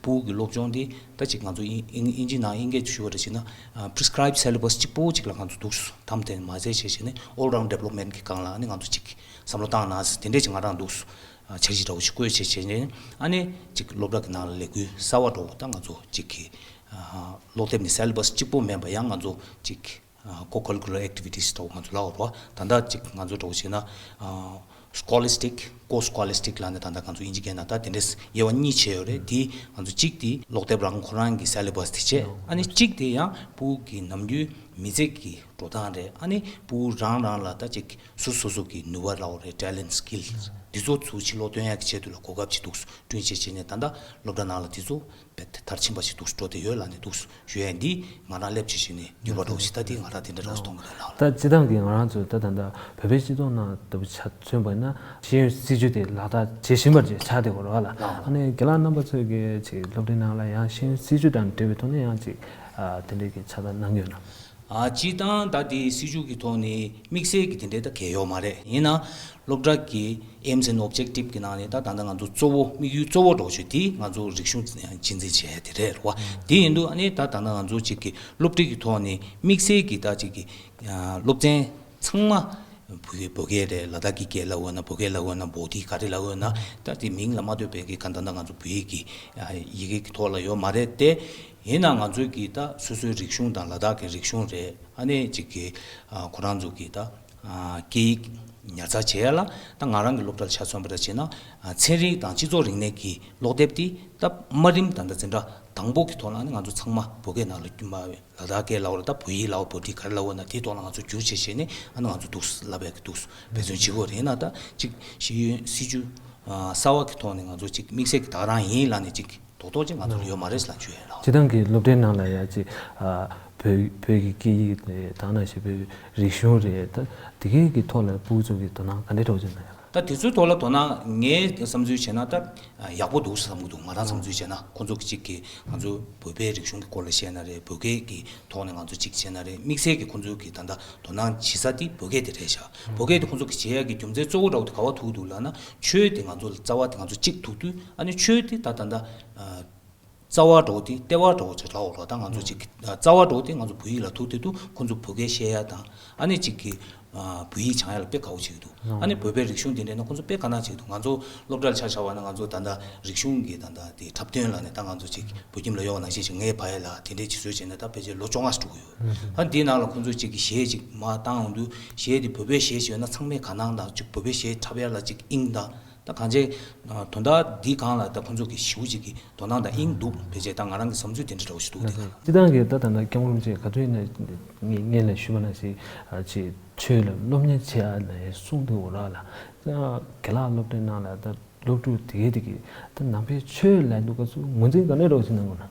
ཕྲུ་གུ་གི་སློབ་སྦྱོང་དེ་ད་ཅིག་ང་ཚོ་དབྱིན་དབྱིན་དབྱིན་ཇི་ནང་དབྱིན་སྐད་ཞུ་བ་རེད་བྱས་ན་prescribed syllabus གཅིག་པོ་གཅིག་ལ་ང་ཚོ་འདུག་དམ་དེ་མ་ཟད་བྱས་བྱས་ནས་all round development གི་སྒང་ལ་ཨ་ནི་ང་ཚོ་ཅིག་བསམ་བློ་བཏང་ན་དེ་འདྲས་ཅིག་ང་རང་འདུག་འཆར་གཞི་འདྲ་བོ་ཞིག་བཀོད་བྱས་བྱས་ནས་ཨ་ནི་ཅིག་སློབ་གྲྭ་གི་ནང་ལ་ལས་འགུལ་གསར་བ་འདྲ་བོ་ད་ང་ཚོ་ཅིག་གི་ཀློག་དེབ་ནི་syllabus གཅིག་པོ་མིན་པ་ཡང་ང་ཚོ་ཅིག་co-curricular activities འདྲ་བོ་ང་ཚོ་ལབ་རོགས། ད་ལྟ་ཅིག་ང་ཚོ་འདྲ་བོ་བྱས་ན་scholastic co-scholastic ལབ་ནས་ད་ལྟ་ང་ཚོ་དབྱིན་ཇི་སྐད་ནང་ད་དེ་འདྲས་དབྱེ་བ་གཉིས་ཕྱེ་ཡོད་རེད། དེ་ང་ཚོ་གཅིག་དེ་ཀློག་དེབ་རང་ཁོ་རང་གི་syllabus དེ་བྱས། ཨ་ནི་གཅིག་དེ་ཡང་ཕྲུ་གུ་གི་ནམ་རྒྱུན་མི་ཚེ་གི་འགྲོ་སྟངས་རེད། ཨ་ནི་ཕྲུ་གུ་རང་རང་ལ་ད་ཅིག་སོ་སོ་སོ་གི་ནུས་པ་ལབ་རེད། talent skill འདི་ཚོ་ཚུར་ཕྱི་ལོགས་སྟོན་ཡག་གི་ཆེད་དུ་ལ་གོ་སྐབས་ཅིག་འདུག་བསྐྲུན་བྱས་བྱས་ནས་ད་ལྟ་སློབ་གྲྭ་ནང་ལ་འདི་ཚོ་དཔེ་མཐར་ཕྱིན་པ་ཞིག་འདུག་འགྲོ་བསྡད་ཡོད་ལབ་ནས་འདུག་ཞུ་ཡས་འདི་ང་རང་སླེབས་བྱས་བྱས་ནས་ནུས་པ་འདྲ་བོ་ཞིག་ད་འདི་ང་རང་དེ་འདྲ་འདྲ་བོ་གཏོང་གི་འདུག་ལབ་རེད། ད་སྤྱིར་བཏང་གི་ང་རང་ཚོ་ད་ད་ལྟ་བོད་པའི་སྤྱི་ཚོགས་ནང་ལྟ་བུ་ཆ་མཚོན་པ་ཡིན་ན་ཤེས་ཡོན་སྲིད་བྱུས་དེ་ལག་བསྟར་བྱེད་བཞིན་པ་ཅིག་ཆགས་བསྡད་ཡོད་རེད་བ་ལ། ཨ་ནི་རྒན་ལགས་རྣམ་པ་ཚོས་ཀྱི་ཅིག་སློབ་གྲྭའི་ནང་ལ་ཡང་ཤེས་ཡོན་སྲིད་བྱུས་དང་འབྲེལ་བའི་ཐོག་ནས་ཡང་ཅིག་ཨ་དེ་འདྲའི་གི་ཕྱག་ལས་གནང་གི་ཡོད་ན། ཨ་སྤྱིར་བཏང་ད་དེ་སྲིད་བྱུས་ཀྱི་ཐོག་ནས་དམིགས་བསལ་གྱི་དེ་འདྲའི་ད་གལ་ཡོད་མ་རེད། ཡིན་ན་སློབ་གྲྭ་གི་aims and objective གི་ནང་ནས་ད་ད་ལྟ་ང་ཚོ་གཙོ་བོ་དམིགས་ཡུལ་གཙོ་བོ་འདྲ་བོ་ཞིག་དེ་ང་ཚོ་རིག་གཞུང་གཅེས་འཛིན་བྱེད་ཡ་དེ་རེད་རེད་བ། དེ་ཡིན་དུས་ཨ་ནི་ད་ད་ལྟ་ང་ཚོ་གཅིག་གི་སློབ་ཁྲིད་ཀྱི་ཐོག་ནས་དམིགས་བསལ་གྱི་ད་གཅིག་གི་ཨ་སློབ་ཚན་ཚང་མ་བོད་བོད་སྐད་རེད། ལ་དྭགས་ཀྱི་སྐད་ལབ་འོ་ན་བོད་སྐད་ལབ་འོ་ན་བོ་ཏི་ག་རེ་ལབ་འོ་ན་ད་དེ་མིང་ལ་མ་ལྟོས་པའི་གི་ག་ད་ད་ང་ཚོ་བོད་ཡིག་གི་ཡི་གེ་གི་ཐོག་ལ་ཡོད་མ་རེད་དེ། ཡིན་ན་ང་ཚོའི་གི་ད་སོ་སོའི་རིག་གཞུང་དང་ལ་དྭགས་ཀྱི་རིག་གཞུང་རེད། ཨ་ནི་གཅིག་གི་ཨ་ཁོ་རང་ཚོ་གི་ད་ཨ་སྐད་ཡིག་ཉར་ཚགས་བྱེད་ཡ་ལ་ད་ང་རང་གི་སློབ་གྲྭ་ལ་ཆ་མཚོན་པ་འདྲ་བྱས་ན་ཨ་ཚན་རིག་དང་སྤྱི་ཚོགས་རིག་གནས་ཀྱི་ཀློག་དེབ་དེ་ད་དམའ་རིམ་ད་ལྟ་འཛིན་གྲྭ་དང་པོ་གི་ཐོག་ལ་ཨ་ནི་ང་ཚོ་ཚང་མ་བོད་སྐད་ནང་ལ་བསྒྱུར་མ་ལ་དྭགས་སྐད་ལབ་འོ་ད་བོད་ཡིག་ལབ་འོ་བོ་ཏི་ག་རེ་ལབ་འོ་ན་དེའི་ཐོག་ལ་ང་ཚོ་བསྒྱུར་བྱས་བྱས་ནས་ཨ་ནི་ང་ཚོ་འདུག་ལབ་ཡ་གི་འདུག་འབད་བརྩོན་བྱེད་དགོས་རེད། ཡིན་ན་ད་གཅིག་ཤེས་ཡོན་སྲིད་བྱུས་ཨ་གསར་བ་གི་ཐོག་ནས་ང་ཚོ་གཅིག་དམིགས་བསལ་གྱི་ད་རང་ཡིན་ལབ་ནས་གཅིག་རྡོག་རྡོག་ཅིག་ང་ཚོར་ཡོད་མ་རེད་ལབ་བརྗོད་ཡ་ལ། སྤྱིར་བཏང་གི་སློབ་གྲྭའི་ནང་ལ་ཡ་ཅིག་ཨ་བོད་བོད་ཀྱི་སྐད་ཡིག་རེད། ད་ནང་བཞིན་བོད་རིག་གཞུང་རེད། ད་དེ་གའི་གི་ཐོག་ལ་ཕྲུ་གུ་ཚོ་གི་དོ་སྣང་ག་འདྲ་འདྲ་བོ་ཅིག་གནང་ཡ། ད་དེ་ཚོའི་ཐོག་ལ་དོ་སྣང་ངའི་བསམ་ཚུལ་བྱས་ན་ད་ཡག་པོ་འདུག་བསམ་གྱི་འདུག་ང་རང་བསམ་ཚུལ་བྱས་ན་ཁོང་ཚོ་གི་གཅིག་གི་ང་ཚོ་བོད་པའི་རིག་གཞུང་གི་སྐོར་ལ་བཤད་ན་རེད། བོད་སྐད་ཀྱི་ཐོག་ནས་ང་ཚོ་གཅིག་བྱས་ན་རེད། དམིགས་བསལ་གྱི་ཁོང་ཚོ་གི་ད་ལྟ་དོ་སྣང་བྱེད་ས་དེ་བོད་སྐད་དེ་རེད་ཤག་བོད་སྐད་དེ་ཁོང་ཚོ་གི་བྱེད་ཡ་གི་རྒྱུ་མཚན་གཙོ་བོ་འདྲ་བོ་དེ་ག་པར་ཐུག་འདུག་ལབ་ན་ཆོས་དེ་ང་ཚོ་ལ་རྩ་བ་དེ་ང་ཚོ་གཅིག་ཐུག་དུས་ཨ་ནི་ཆོས་དེ་ད་ད་ལྟ་རྩ་བ་འདྲ་བོ་དེ་ལྟེ་བ་འདྲ་བོ་ཅིག་རག་འོ་རོགས། ད་ང་ཚོ་ཅིག་རྩ་བ་འདྲ་བོ་དེ་ང་ཚོ་བོད་ཡིག་ལ་ཐུག་དེ་དུས་ཁོང་ཚོ་བོད་སྐད་བཤད་ཡ་དང་ཨ་ནི་ཅིག་གི་བོད་ཡིག་སྦྱང་ཡ་ལ་དཔེ་དགའ་བོ་བྱེད་ཀྱི་འདུག་ཨ་ནི་བོད་པའི་རིག་གཞུང་དེ་འདྲ་ན་ཁོང་ཚོ་དཔེ་དགའ་སྣང་བྱེད་ཀྱི་འདུག་ང་ཚོ་སློབ་གྲྭར་ཆ་བཞག་པ་ན་ང་ཚོ་ད་ལྟ་རིག་གཞུང་གི་ད་ལྟ་དེ་འཁྲབ་སྟོན་ལ་ནས་ད་ང་ཚོ་ཅིག་བོད་ཁྱིམ་ལ་ཡོད་པ་ནང་བཞིན་ཅིག་ངའི་ཕ་ཡུལ་ལ་དེ་འདྲའི་ཅིག་བཟོས་བྱས་ན་ད་ཕལ་ཆེར་ལོ་བཅོ་ལྔ་ཞིག་འགྲོ་གི་ཡོད། ཨ་འདིའི་ནང་ལ་ཁོང་ཚོ་ཅིག་གི་གཞས་ཅིག་མར་བཏང་ཡོང་དུས་གཞས་དེ་བོད་པའི་གཞས་ཤིག་ཡོད་ན་ཚང་མས་དགའ་སྣང་དང་ཅིག་བོད་པའི་གཞས་འཁྲབ་ཡ་ལ་ཅིག་དབྱིངས་དང་། ད་གང་ཅི་དོན་དག་འདི་སྒང་ལ་ད་ཁོང་ཚོ་གི་ཞེ་པོ་ཅིག་གི་དོ་སྣང་དང་དབྱིངས་འདུག་ཕལ་ཆེར་ད་ང་རང་གི་བསམ་ཚུལ་དེ་འདྲ་འདྲ་བོ་ཞིག་འདུག་དེ་ག་ལ། སྤྱིར་བཏང་གི་ད་ད་ལྟ་སྐྱབས་མགོན་རིན་པོ་ཆེ་ག་དུས་ཡིན་ན་ངས་སྔོན་ལ་ཞུས་པ་ནང་བཞིན་ཅིག་ཆོས་ལ་སློབ་གཉེར་བྱེད་ཡ་ལ་གསུངས་འདུག་ར་ལ། དགེ་ལགས་སློབ་གྲྭའི་ནང་ལ་ད་སློབ་ཕྲུག་དེ་གས་དེ་གས་ད་ནང་པའི་ཆོས་ལ་འདུག་ག་ཚོད་ངོས་འཛིན་ག་ནས་རོགས་བྱེད་ན་ངོ་ན།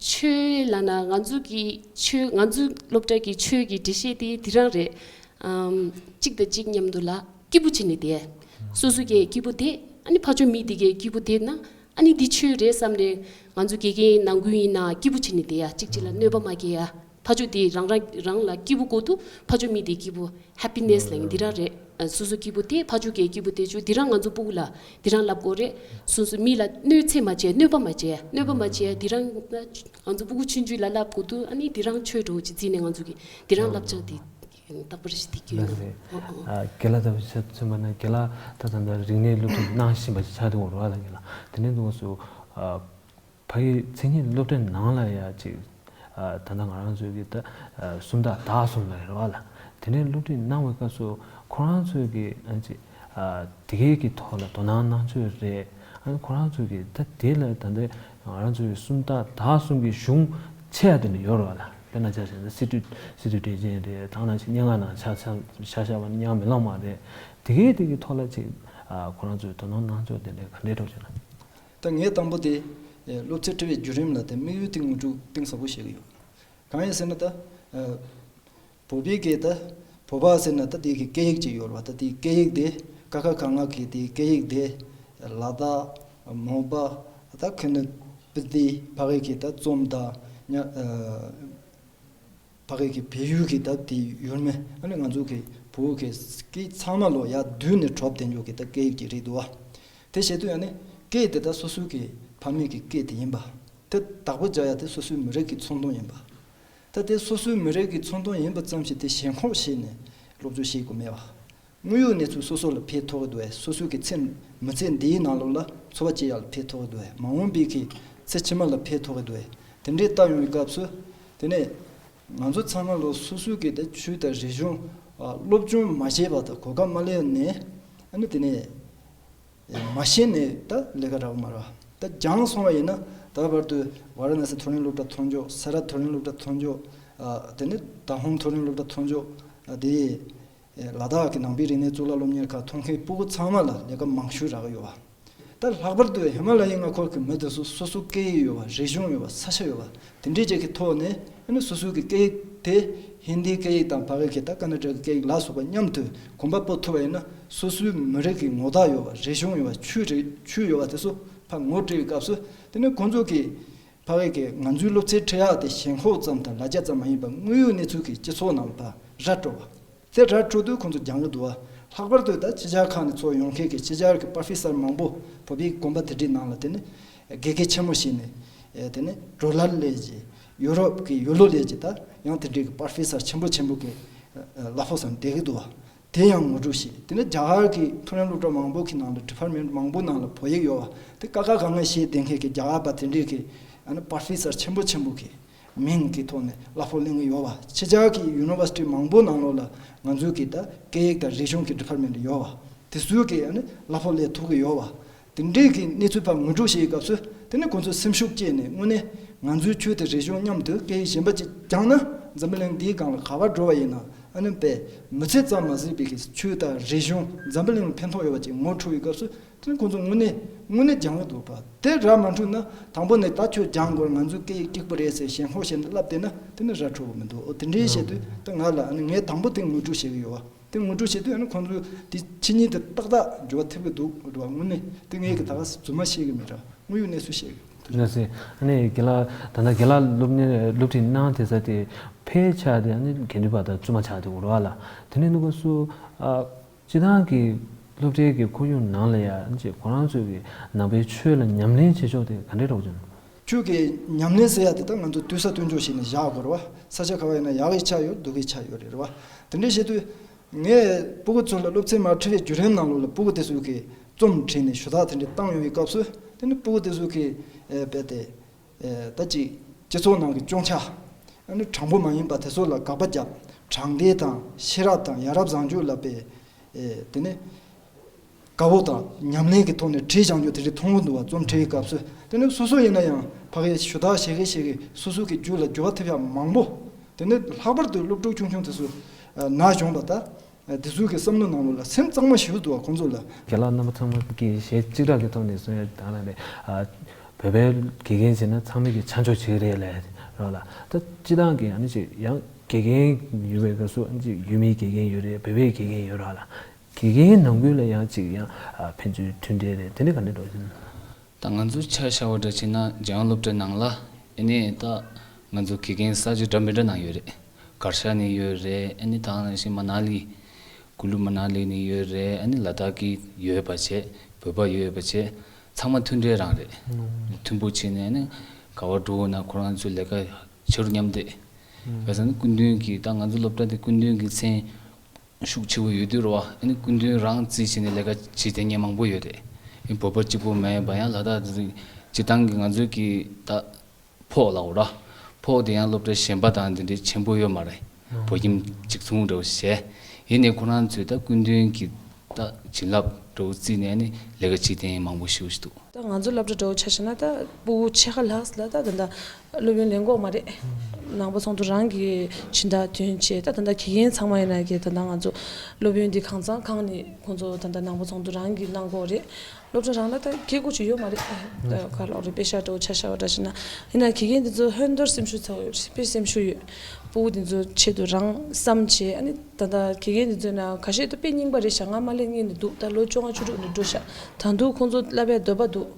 ཆོས་ལབ་ན་ང་ཚོ་གི་ཆོས་ང་ཚོའི་སློབ་གྲྭ་གི་ཆོས་ཀྱི་འགྲེལ་བཤད་དེ་དེ་རང་རེད། ཨམ། གཅིག་དང་གཅིག་མཉམ་དུ་ལ་སྐྱིད་པོ་བྱེད་ནས་བསྡད། སོ་སོ་གས་སྐྱིད་པོ་བསྡད། ཨ་ནི་ཕར་ཕྱོགས་མི་དེ་གས་སྐྱིད་པོ་བསྡད་ན་ཨ་ནི་འདི་ཆོས་རེད་བསམ་ནས་ང་ཚོ་དགེ་རྒན་ནང་ཁུལ་ཡིན་ན་སྐྱིད་པོ་བྱེད་ནས་བསྡད་ཡ། གཅིག་གཅིག་ལ་གནོད་པ་མ་སྐྱེལ་ཡ། ཕར་ཕྱོགས་དེ་རང་རང་རང་ལ་སྐྱིད་པོ་དགོས་འདུག་ཕར་ཕྱོགས་མི་དེ་སྐྱིད་པོ། ཧེ་པི་ནེ་སི་ལབ་ཡིན་འདི་རང་རེད། ཨ། སོ་སོ་སྐྱིད་པོ་དེ་ཕར་ཕྱོགས་གས་སྐྱིད་པོ་དེ་ཆུ་འདི་རང་ང་ཚོ་སྤུ་གུ་ལ་འདི་རང་ལབ་དགོས་རེད། སོ་སོ་མི་ལ་གནོད་འཚེ་མ་བྱེད། གནོད་པ་མ་བྱེད། གནོད་པ་མ་བྱེད། འདི་རང་ང་ཚོ་སྤུ་གུ་ཆུང་ཆུང་ལ་ལབ་དགོས་འདུག་ཨ་ནི་འདི་རང་ཆོས་འགྲོ་ཅིག་བརྩིས་ནས་ང་ཚོ་གི་འདི་རང་བསླབ་བྱ་དེ་རྟག་པར་ཞིག་དེ་སྐྱོན་ལགས་སེ། ཨ། རྒན་ལགས་ལྟ་བུ་ཆ་མཚོན་པ་ན་རྒན་ལགས་ད་ད་ལྟ་རིག་གནས་སློབ་ཁྲིད་གནང་བཞིན་པ་ཞིག་ཆགས་འདུག་རོགས་ལ་རྒན་ལགས་དེ་ནས་འདུག་སུ། ཨ། ཕ་གི་མཚན་ཉིད་སློབ་གྲྭའི་ནང་ལ་ཡ་ཅིག་ཨ། ད་ལྟ་ང་རང་ཚོའི་གི་ད་ཨ། སུམ་རྟགས་དག་གསུམ་ལ་རེད་བ་ལ། དེ་ནས་སློབ་ཁྲིད་གནང་བའི་སྐབས་སུ་ཁོ་རང་ཚོའི་གི་ཨ་ཅིག་ཨ། དེ་གའི་གི་ཐོག་ལ་དོ་སྣང་གནང་ཚོད་རེད། ཨ་ནི་ཁོ་རང་ཚོའི་གི་ད་དེ་ལ་ད་ལྟ་ང་རང་ཚོའི་སུམ་རྟགས་དག་གསུམ་གི་གཞུང་ཆེ་བ་དེ་ནི་ཡོད་རེད་བ་ལ། དཔེར་ན་ཆ་བཞག་ན་སི་ཏུ་སི་ཏུ་འགྲེལ་ཆེན་རེད། ད་ནང་བཞིན་སྙན་ངག་ནང་ཆ་ཆ་ཆ་བཞག་པ་ནི་སྙན་ངག་མེ་ལོང་མ་རེད། དེ་གའི་དེ་གི་ཐོག་ལ་ཅིག་ཨ། ཁོ་རང་ཚོའི་དོ་སྣང་གནང་ཕྱོགས་དེ་འདྲ་ག་འདྲའི་གྲོགས་བྱུང་ན། ད་ངས་དང་པོ་དེ་སློབ་ཚན་ཁྲིད་པའི་བརྒྱུད་རིམ་ལ་དེ་དམིགས་ཡུལ་དེ་ངོ་སྤྲོད་གཏིང་ཟབ་པོ་བྱེད་ཀྱི་ཡོད། གང་ཡིན་ཟེར་ན་ད་བོད་པའི་སྐད་ད་བོད་པ་ཟེར་ན་ད་དེ་གི་སྐད་ཡིག་ཅིག་ཡོད་རེད་བ། ད་དེའི་སྐད་ཡིག་དེ་ཀ་ཁ་ག་ང་གི་དེའི་སྐད་ཡིག་དེ་ལ་དྭགས་མོན་པ་ད་ཁུ་ནུ་སྤི་ཏི་ཕ་གི་གི་ད་རྩོམ་དང་ཉ་ཕ་གི་གི་བལ་ཡུལ་གྱི་ད་དེ་ཡུལ་མི་ཨ་ནི་ང་ཚོ་གི་བོད་གི་སྐད་ཚང་མ་ལོ་ཡར་བསྡུས་ནས་གྲོགས་བསྡད་འཇོག་གི་ད་སྐད་ཡིག་ཅིག་རེད་འདུག་བ། དེ་བྱེད་དུས་ཨ་ནི་སྐད་དེ་ད་སོ་སོ་གི་ཕ་མེས་ཀྱི་སྐད་དེ་ཡིན་པ། དེ་བདག་པོ་རྒྱག་ཡ་དེ་སོ་སོའི་མི་རིགས་ཀྱི་ཚོང་དོན་ཡིན་པ། ད་དེ་སོ་སོའི་མི་རིགས་ཀྱི་ཚོང་དོན་ཡིན་པ་ཙམ་ཞིག་དེ་ཞེན་ཁོག་བྱས་ནས་སློབ་སྦྱོང་བྱེད་དགོས་མེད་བ། དངོས་ཡོད་གནས་ཚུལ་སོ་སོ་ལ་ཕན་ཐོགས་ཀྱི་འདུག་བས། སོ་སོའི་གི་ཚེ་མི་ཚེ་འདིའི་ནང་ལོགས་ལ་འཚོ་བ་སྐྱེལ་ཡག་ལ་ཕན་ཐོགས་ཀྱི་འདུག་བས། མ་འོངས་པའི་གི་ཚེ་ཕྱི་མ་ལ་ཕན་ཐོགས་ཀྱི་འདུག་བས། དེ་འདྲའི་ལྟ་ཡོང་བའི་སྐབས་སུ་དེ་ནས་ང་ཚོ་ཚང་མ་ལོ་སོ་སོའི་གི་ད་ཆོས་དང་རིག་གཞུང་ཨ་སློབ་སྦྱོང་མ་བྱས་པ་དང་གོ་སྐབས་མ་ལེན་ནས་ཨ་ནི་དེ་ནས་མ་ཤེས་ནས་ད་ལས་ཀ་རག་མ་རག་ད་སྦྱངས་སོང་བ་ཡིན་ན་ད་བར་དུ་ཝཱ་ར་ཎ་སི་མཐོ་རིམ་སློབ་གྲྭ་མཐོང་ཆོག་ས་རཱ་མཐོ་རིམ་སློབ་གྲྭ་མཐོང་ཆོག་ཨ་དེ་ནས་ཏཱ་ཧོང་མཐོ་རིམ་སློབ་གྲྭ་མཐོང་ཆོག་ཨ་དེ། ལ་དྭགས་ཀྱི་ནང་པའི་རིག་གནས་གཙུག་ལག་སློབ་གཉེར་ཁང་མཐོང་མཁན་སྤུ་གུ་ཚང་མ་ལ་ལས་ཀ་མང་ཤོས་རག་གི་ཡོད་པ། ད་ལྷག་པར་དུ་ཧི་མ་ལ་ཡའི་མངའ་ཁོངས་ཀྱི་མི་དེ་ཚོ་སོ་སོ་སྐད་ཡིག་ཡོད་པ། རིག་གཞུང་ཡོད་པ། ས་ཆ་ཡོད་པ། དེ་འདྲའི་ཅིག་གི་ཐོག་ནས་ཨ་ནི་སོ་སོའི་གི་སྐད་ཡིག་དེ་ཧིན་དིའི་སྐད་ཡིག་དང་ཕ་གི་སྐད་ད་ཀ་ན་ཌ་གི་སྐད་ཡིག་ལ་སོགས་པ་མཉམ་དུ་གོམ་པ་སྤོ་ཐུབ་པ་ཡིན་ན་སོ་སོའི་མི་རིགས་ཀྱི་ངོ་རྟགས་ཡོད་པ། རིག་གཞུང་ཡོད་པ། ཆོས་རིག་ཆོས་ཡོད་པ་དེ་ཚོ་ཕར་ངོ་སྤྲོད་པའི་སྐབས་སུ་དེ་ནི་ཁོང་ཚོ་གི་ཕ་གི་གི་ང་ཚོའི་སློབ་ཚན་ཁྲིད་ཡག་དེ་ཞེན་ཁོག་ཙམ་དང་ལ་རྒྱ་ཙམ་མ་ཡིན་པར་དངོས་ཡོད་གནས་ཚུལ་གྱི་སྤྱི་ཚོགས་ནང་ལ་ཕར་ར་སྤྲོད་པ། དེ་ར་སྤྲོད་དུས་ཁོང་ཚོ་སྦྱང་གི་འདུག་བ། ལྷག་པར་དུ་ད་ཕྱི་རྒྱལ་ཁག་ནས་ཚུར་ཡོང་མཁན་གྱི་ཕྱི་རྒྱལ་གྱི་པར་ཕི་སར་མང་པོ་བོད་པའི་དགོན་པ་དེ་འདྲའི་ནང་ལ་དེ་ནི་དགེ་རྒན་ཆེན་མོ་བྱས་ནས་དེ་ནི་ཌོ་ལར་ལས་ཀྱི་ཡུ་རོབ་ཀྱི་ཡུ་ལོ་ལས་ཀྱི་ད་ཡང་དེ་འདྲའི་གི་པར་ཕི་སར་ཆེན་པོ་ཆེན་པོ་གི་གླ་ཕོགས་སམ་བསྡད་ཀྱི་འདུག་བ། དེ་ཡང་ངོ་སྤྲོད་བྱས། དེ་ནས་རྒྱ་གར་གྱི་མཐོ་རིམ་སློབ་གྲྭ་མང་པོ་གི་ནང་ལ་ཌི་པར་མེན་མང་པོ་ནང་ལ་བོད་ཡིག་ཡོད་བ། དེ་ཀ་ཁ་ག་ང་ཤེས་བསྡད་མཁན་གྱི་རྒྱ་གར་པ་དེ་འདྲས་ཀྱི་ཨ་ནི་པར་ཕི་སར་ཆེན་པོ་ཆེན་པོ་གི་མིང་གི་ཐོག་ནས་གླ་ཕོགས་ལེན་གྱི་ཡོད་བ། ཕྱི་རྒྱལ་གྱི་ཡུ་ནི་ཝར་སི་ཊི་མང་པོ་ནང་ལོགས་ལ་ང་ཚོའི་གི་ད་སྐད་ཡིག་དང་རིག་གཞུང་གི་ཌི་པར་མེན་ཡོད་བ། དེ་ཚོའི་གི་ཨ་ནི་གླ་ཕོགས་ལེན་ཐུབ་ཀྱི་ཡོད་བ། དེ་འདྲའི་གི་གནས་ཚུལ་ཕར་ངོ་སྤྲོད་བྱེད་སྐབས་སུ་དེ་ནི་ཁོང་ཚོ་སེམས་ཤུགས་སྐྱེས་ནས་དངོས་གནས་ང་ཚོའི་ཆོས་དང་རིག་གཞུང་མཉམ་དུ་སྐད་ཡིག་གཞན་པ་ཅིག་སྦྱངས་ན་འཛམ་བུ་གླིང་འདིའི་སྒང་ལ་ག་པར་འགྲོ་བ་ཡིན་ན་ཨ་ནི་དཔེ་མི་ཚེ་ཙམ་མ་ཟད་པའི་གི་ཆོས་དང་རིག་གཞུང་འཛམ་བུ་གླིང་ལ་ཕན་ཐོགས་ཡོད་པ་ཅིག་ངོ་འཕྲོད་པའི་སྐབས་སུ་དེ་ནི་ཁོང་ཚོ་དངོས་གནས་དངོས་གནས་སྦྱང་གི་འདུག་པ། དེ་ར་མ་འཕྲོད་ན་དང་པོ་ནས་ད་ཁྱོད་སྦྱང་དགོས། ང་ཚོའི་སྐད་ཡིག་གཅིག་པུ་རེད་ཟེར་ཞེན་ཁོག་བྱས་ནས་ལབ་བསྡད་ན་དེ་ནི་ར་འཕྲོད་པོ་མི་འདུག་འོ་དེ་འདྲའི་བྱེད་དུས་ད་ང་ལ་ཨ་ནི་ངས་དང་པོ་དེ་ངོ་སྤྲོད་བྱེད་ཀྱི་ཡོད་བ། དེ་ངོ་སྤྲོད་བྱེད་དུས་ཨ་ནི་ཁོང་ཚོས་དེ་ཕྱི་ཉིན་དེ་ཏག་ཏག་འགྱུར་བ་ཐེབས་ཀྱི་འདུག་རེད་བ། དངོས་གནས་དེ་ངས་ཀྱི་ད་ག་རྫུན་མ་བཤད་ཀྱི་མེད་ར། དངོས་ཡོད་གནས་ཚུལ་བཤད་ཀྱི་འདུག་ལགས་སེ། ཨ་ནི་རྒན་ལགས་ད་ལྟ་རྒན་ལགས་སློབ་གཉེར་སློབ་ཁྲིད་གནང་དེ་ས་དེ་ཕལ་ཆེར་དེ་ཨ་ནི་དགེ་འདུན་པ་དང་བཙུན་མ་ཆགས་དེ་འོ་རེད་བ་ལ། དེ་ནས་ནུ་ག་སུ་ཨ་སྤྱི་བཏང་གི་སློབ་གྲྭའི་གི་ཁོར་ཡུག་ནང་ལ་ཡ་ཅེ་ཁོ་རང་ཚོའི་གི་ནང་པའི་ཆོས་ལ་ཉམས་ལེན་བྱེད་ཕྱོགས་དེ་ག་འདྲས་རོགས་བྱུང་། ཆོས་ཀྱི་ཉམས་ལེན་ཟེར་ཡ་དེ་ད་ང་ཚོ་དུས་ས་སྟོན་ཕྱོགས་ཤིག་ནས་བཞག་དགོས་རེད་བ། ས་ཆ་ག་བ་ཡིན་ན་ཡག་གི་ཆ་ཡོད། སྡུག་གི་ཆ་ཡོད་རེད་བ། དེ་འདྲའི་བྱེད་དུས་ངས་སྤུ་གུ་ཚོ་ལ་སློབ་ཚན་མར་ཁྲིད་པའི་བརྒྱུད་རིམ་ནང་ལོགས་ལ་སྤུ་གུ་དེ་ཚོ་གི་རྩོམ་བྲིས་ནས་ཞུ་དག་དེ་འདྲ་བཏང་ཡོང་བའི་སྐབས་སུ་དེ་ནི་སྤུ་གུ་དེ་ཚོ་གི་ཨེ་རྦད་དེ་ཨེ་ད་ཅིག་སྤྱི་ཚོགས་ནང་གི་སྐྱོན་ཆ་ཨ་ནི་དྲང་པོ་མ་ཡིན་པ་དེ་ཚོ་ལ་དགག་པ་བརྒྱབ། དྲང་བདེན་དང་ཤེས་རབ་དང་ཡ་རབས་བཟང་སྤྱོད་ལ་དཔེ་ཨེ་དེ་ནི་ དགའ་བོ་དང་ཉམས་ལེན་གྱི་ཐོག་ནས་བྲིས་སྦྱང་རྒྱུ་དེ་རིགས་མཐོང་གི་འདུག་བ། རྩོམ་འབྲིའི་སྐབས་སུ་དེ་ནི་སོ་སོ་ཡིན་ན་ཡང་ཕ་གིའི་ཞུ་དག་བྱེད་མཁན་ཞིག་གིས་སོ་སོ་གི་རྒྱུད་ལ་འགྱུར་བ་ཐེབས་ཡག་མང་པོ། དེ་ནི་ལྷག་པར་དུ་སློབ་ཕྲུག་ཆུང་ཆུང་དེ་ཚོ་ན་གཞོན་པ་དང་། དེ་ཚོའི་གི་བསམ་བློ་ནང་ལོགས་ལ་སེམས་གཙང་མ་ཞིག་འདུག་བ། ཁོང་ཚོ་ལ། རྒན་ལགས་རྣམ་པ་ཚང་མ་གིས་གཞས་གཅིག་གྲགས་ཀྱི་ཐོག་ནས་གསུང་ཡ་དང་ལ་ནས་བོད་པའི་དགེ་རྒན་བྱས་ན་ཚང་མས་ཀྱི་ཆ་འཇོག་བྱེད་ཀྱི་རེད་ལས་རོགས་ལ། ད་སྤྱི་བཏང་གི་ཨ་ནི་ཅིག་ཡང་དགེ་རྒན་ཡོད་པའི་སྐབས་སུ་ཨ་ནི་ཅིག་ཡུལ་མིའི་དགེ་རྒན་ཡོད་རེད། བོད་པའི་དགེ་རྒན་ཡོད་ར་ལ། དགེ་རྒན་ནང་ཁུལ་ལ་ཡང་ཅིག་ཡང་ཕན་ཚུན་མཐུན་འབྲེལ་རེད། དེ་ནི་ག་འདྲ་འགྲོ་བཞིན། ད་ང་ཚོ་ཆ་བཞག་པ་འདྲ་བྱས་ན་འཇམ་དབྱངས་སློབ་གྲྭའི་ནང་ལ་ཨ་ནི་ད་ང་ཚོ་དགེ་རྒན་ས་ཆ་འདྲ་མི་འདྲ་ནང་ཡོད་རེད། གར་ཤ་ནས་ཡོད་རེད། ཨ་ནི་ད་ག་ནང་བཞིན་མ་ན་ལི། ཀུ་ལུ་མ་ན་ལི་ནས་ཡོད་རེད། ཨ་ནི་ལ་དྭགས་ཀྱི་ཡོད་པ་བྱས། བོད་པ་ཡོད་པ་བྱས། ཚང་མ་མཐུན་འབྲེལ་རང་རེད། མཐུན་པོ་བྱས་ནས་ཨ་ནི་ག་བ་འགྲོ་འོང་ན་ཁོ་རང་ཚོའི་ལས་ཀ་བྱེད་རུ་མཉམ་འདེགས། བྱས་ཙང་ནི་སྐུ་མདུན་གྱི་ད་ང་ཚོ་སློབ་གྲྭ་དེ་སྐུ་མདུན་གྱི་མཚན་ཤུགས་ཆེ་བོ་ཡོད་དུས་རེད་བ། ཨ་ནི་སྐུ་མདུན་རང་རྩིས་བྱས་ནས་ལས་ཀ་བྱེད་མཁན་མང་པོ་ཡོད་རེད། ཨ་ནི་བོད་པ་གཅིག་པོ་མེད་པ་ཡང་ལ་དྭགས་དེ་ཚོ་སྤྱིར་བཏང་གི་ང་ཚོའི་གི་ད་ཕོགས་ལ་འོ་ར། ཕོགས་དེ་ཡང་སློབ་གྲྭ་གཞན་པ་དང་འདི་འདྲའི་ཆེན་པོ་ཡོད་མ་རེད། བོད་ཁྱིམ་གཅིག་མཚུངས་འདྲ་བོ་བྱས། ཡིན་ནའི་ཁོ་རང་ཚོས་ད་སྐུ་མདུན་གྱི་ད་བྱིན་རླབས་འདྲ་བོ་བརྩིས་ནས་ནི་ལས་ཀ་བྱེད་མཁན་མང་པོ་ཞིག་འདུག་ད་ང་ཚོ་སློབ་གྲྭ་འདྲ་བོ་ཆ་བཞག་ན་ད་སྤུ་གུ་ཕྱེད་ཀ་ལྷག་ལ་ད་ད་ད་སློབ་ཡོན་ལེན་གྱི་ཡོད་མ་རེད། ནང་པ་ཚོགས་འདུ་རང་གི་སྦྱིན་བདག་དོན་བྱས། ད་ད་ད་དགེ་རྒན་ཚང་མ་ཡིན་ན་གི་ད་ད་ང་ཚོ་སློབ་ཡོན་འདི་གང་ཚང་གང་ནས་ཁོང་ཚོ་ད་ད་ནང་པ་ཚོགས་འདུ་རང་གིས་གནང་གི་ཡོད་རེད། སློབ་གྲྭ་རང་ལ་ད་སྐད་སྒོ་ཅིག་ཡོད་མ་རེད། ད་ག་ལོག་རེད། དཔེ་ཤག་འདྲ་བོ་ཆ་བཞག་པ་འདྲ་བྱས་ན། ཡིན་ན་དགེ་རྒན་འདི་ཚོ་ཧོན་དོར་སེམས་ཤུགས་ཚ་བོ་ཡོད་རེད། དཔེ་སེམས་ཤུགས་ཡོད། སྤུ་གུ་འདི་ཚོ་ཆེད་དུ་རང་བསམ་བྱས། ཨ་ནི་ད་ལྟ་དགེ་རྒན་འདི་ཚོ་ན་ཁ་ཤས་ད་དཔེ་རྙིང་པ་རེད་ཤག་ང་མ་སླེབས་སྔོན་ནས་འདུག་ད་ལོ་བཅོ་ལྔ་བཅུ་དྲུག་ནས་འགྲོ་ཤག་ད་དུང་ཁོང་ཚོ་བསླབ་པའི་འདོད་པ་འདུག་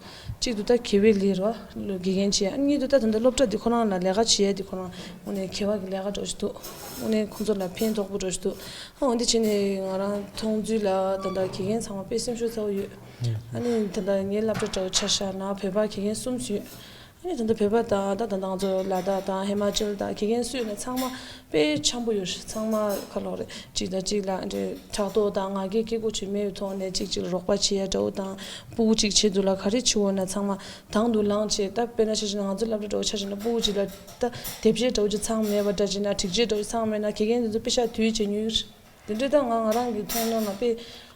གཅིག་ཏུ་ད་དགེ་བའི་ལས་རོ། ལོ་དགེ་རྒན་བྱས། ཨ་གཉིས་དུ་ད་ད་ལྟ་སློབ་གྲྭ་འདི་ཁོ་རང་ལ་ལས་ཀ་བྱེད་ཡ་འདི་ཁོ་རང་དངོས་གནས་མཁས་པ་གི་ལས་ཀ་འདྲ་བོ་ཞིག་འདུག་དངོས་གནས་ཁོང་ཚོ་ལ་ཕན་ཐོགས་པོ་འདྲ་བོ་ཞིག་འདུག་ཨ་འོན་ཏེ་བྱས་ནས་ང་རང་མཐོང་ཚུལ་ལ་ད་ལྟ་དགེ་རྒན་ཚང་མ་དཔེ་སེམས་ཤུགས་ཚ་བོ་ཡོད། ཨ་ནི་ད་ལྟ་ངའི་སློབ་གྲྭ་འདྲ་བོ་ཆ་བཞག་ན་བོད་པ་དགེ་རྒན་གསུམ་ཡོད། ཨ་ནི་ད་ལྟ་བོད་པ་དང་ད་ད་ལྟ་ང་ཚོ་ལ་དྭགས་དང་ཧི་མ་ཅལ་དང་དགེ་རྒན་སུ་ཡོད་ན་ཚང་མ་དཔེ་འཆམ་པོ་ཡོད་རེད། ཚང་མ་ག་ལོག་རེད། གཅིག་དང་གཅིག་ལ་འདྲེ་ཕྲག་དོག་དང་ང་རྒྱལ་སྐྱེ་དགོས་ཆེ་མེད་པའི་ཐོག་ནས་གཅིག་གཅིག་ལ་རོགས་པ་བྱེད་ཡ་འདྲ་བོ་དང་། སྤུ་གུ་གཅིག་ཆེད་དུ་ལ་ག་རེ་བྱེད་འོ་ན་ཚང་མ་དང་དུ་ལངས་བྱས། ད་དཔེར་ན་ཆ་བཞག་ན་ང་ཚོ་སློབ་གྲྭ་འདྲ་བོ་ཆ་བཞག་ན་སྤུ་གུ་གཅིག་ལ་ད་དེབ་ཆས་འདྲ་བོ་ཅིག་ཚང་མེད་པ་འདྲ་བྱས་ན། སྒྲིག་ཆས་འདྲ་བོ་ཚང་མེད་ན་དགེ་རྒན་དེ་ཚོ་དཔེ་ཤག་དུས་བྱེད་མྱོང་ཡོད། དེ་འདྲ་ད་ང་ང་རང་གི་མཐོང་སྣང་ལ་དཔེ་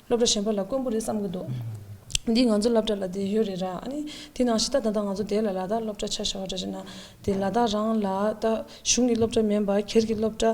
སློབ་གྲྭ་གཞན་པ་ལ་དཀོན་པོ་རེད་བསམ་གི་འདུག་འདི་ང་ཚོ་སློབ་གྲྭ་ལ་དེ་ཡོད་རེད་ར། ཨ་ནི་དེ་ནང་བཞིན་ད་ད་ལྟ་ང་ཚོ་དེ་ལ་ལ་དྭགས་སློབ་གྲྭ་ཆ་བཞག་པ་འདྲ་བྱས་ན། དེ་ལ་དྭགས་རང་ལ་ད་གཞུང་གི་སློབ་གྲྭ་མིན་པ་སྒེར་གྱི་སློབ་གྲྭ་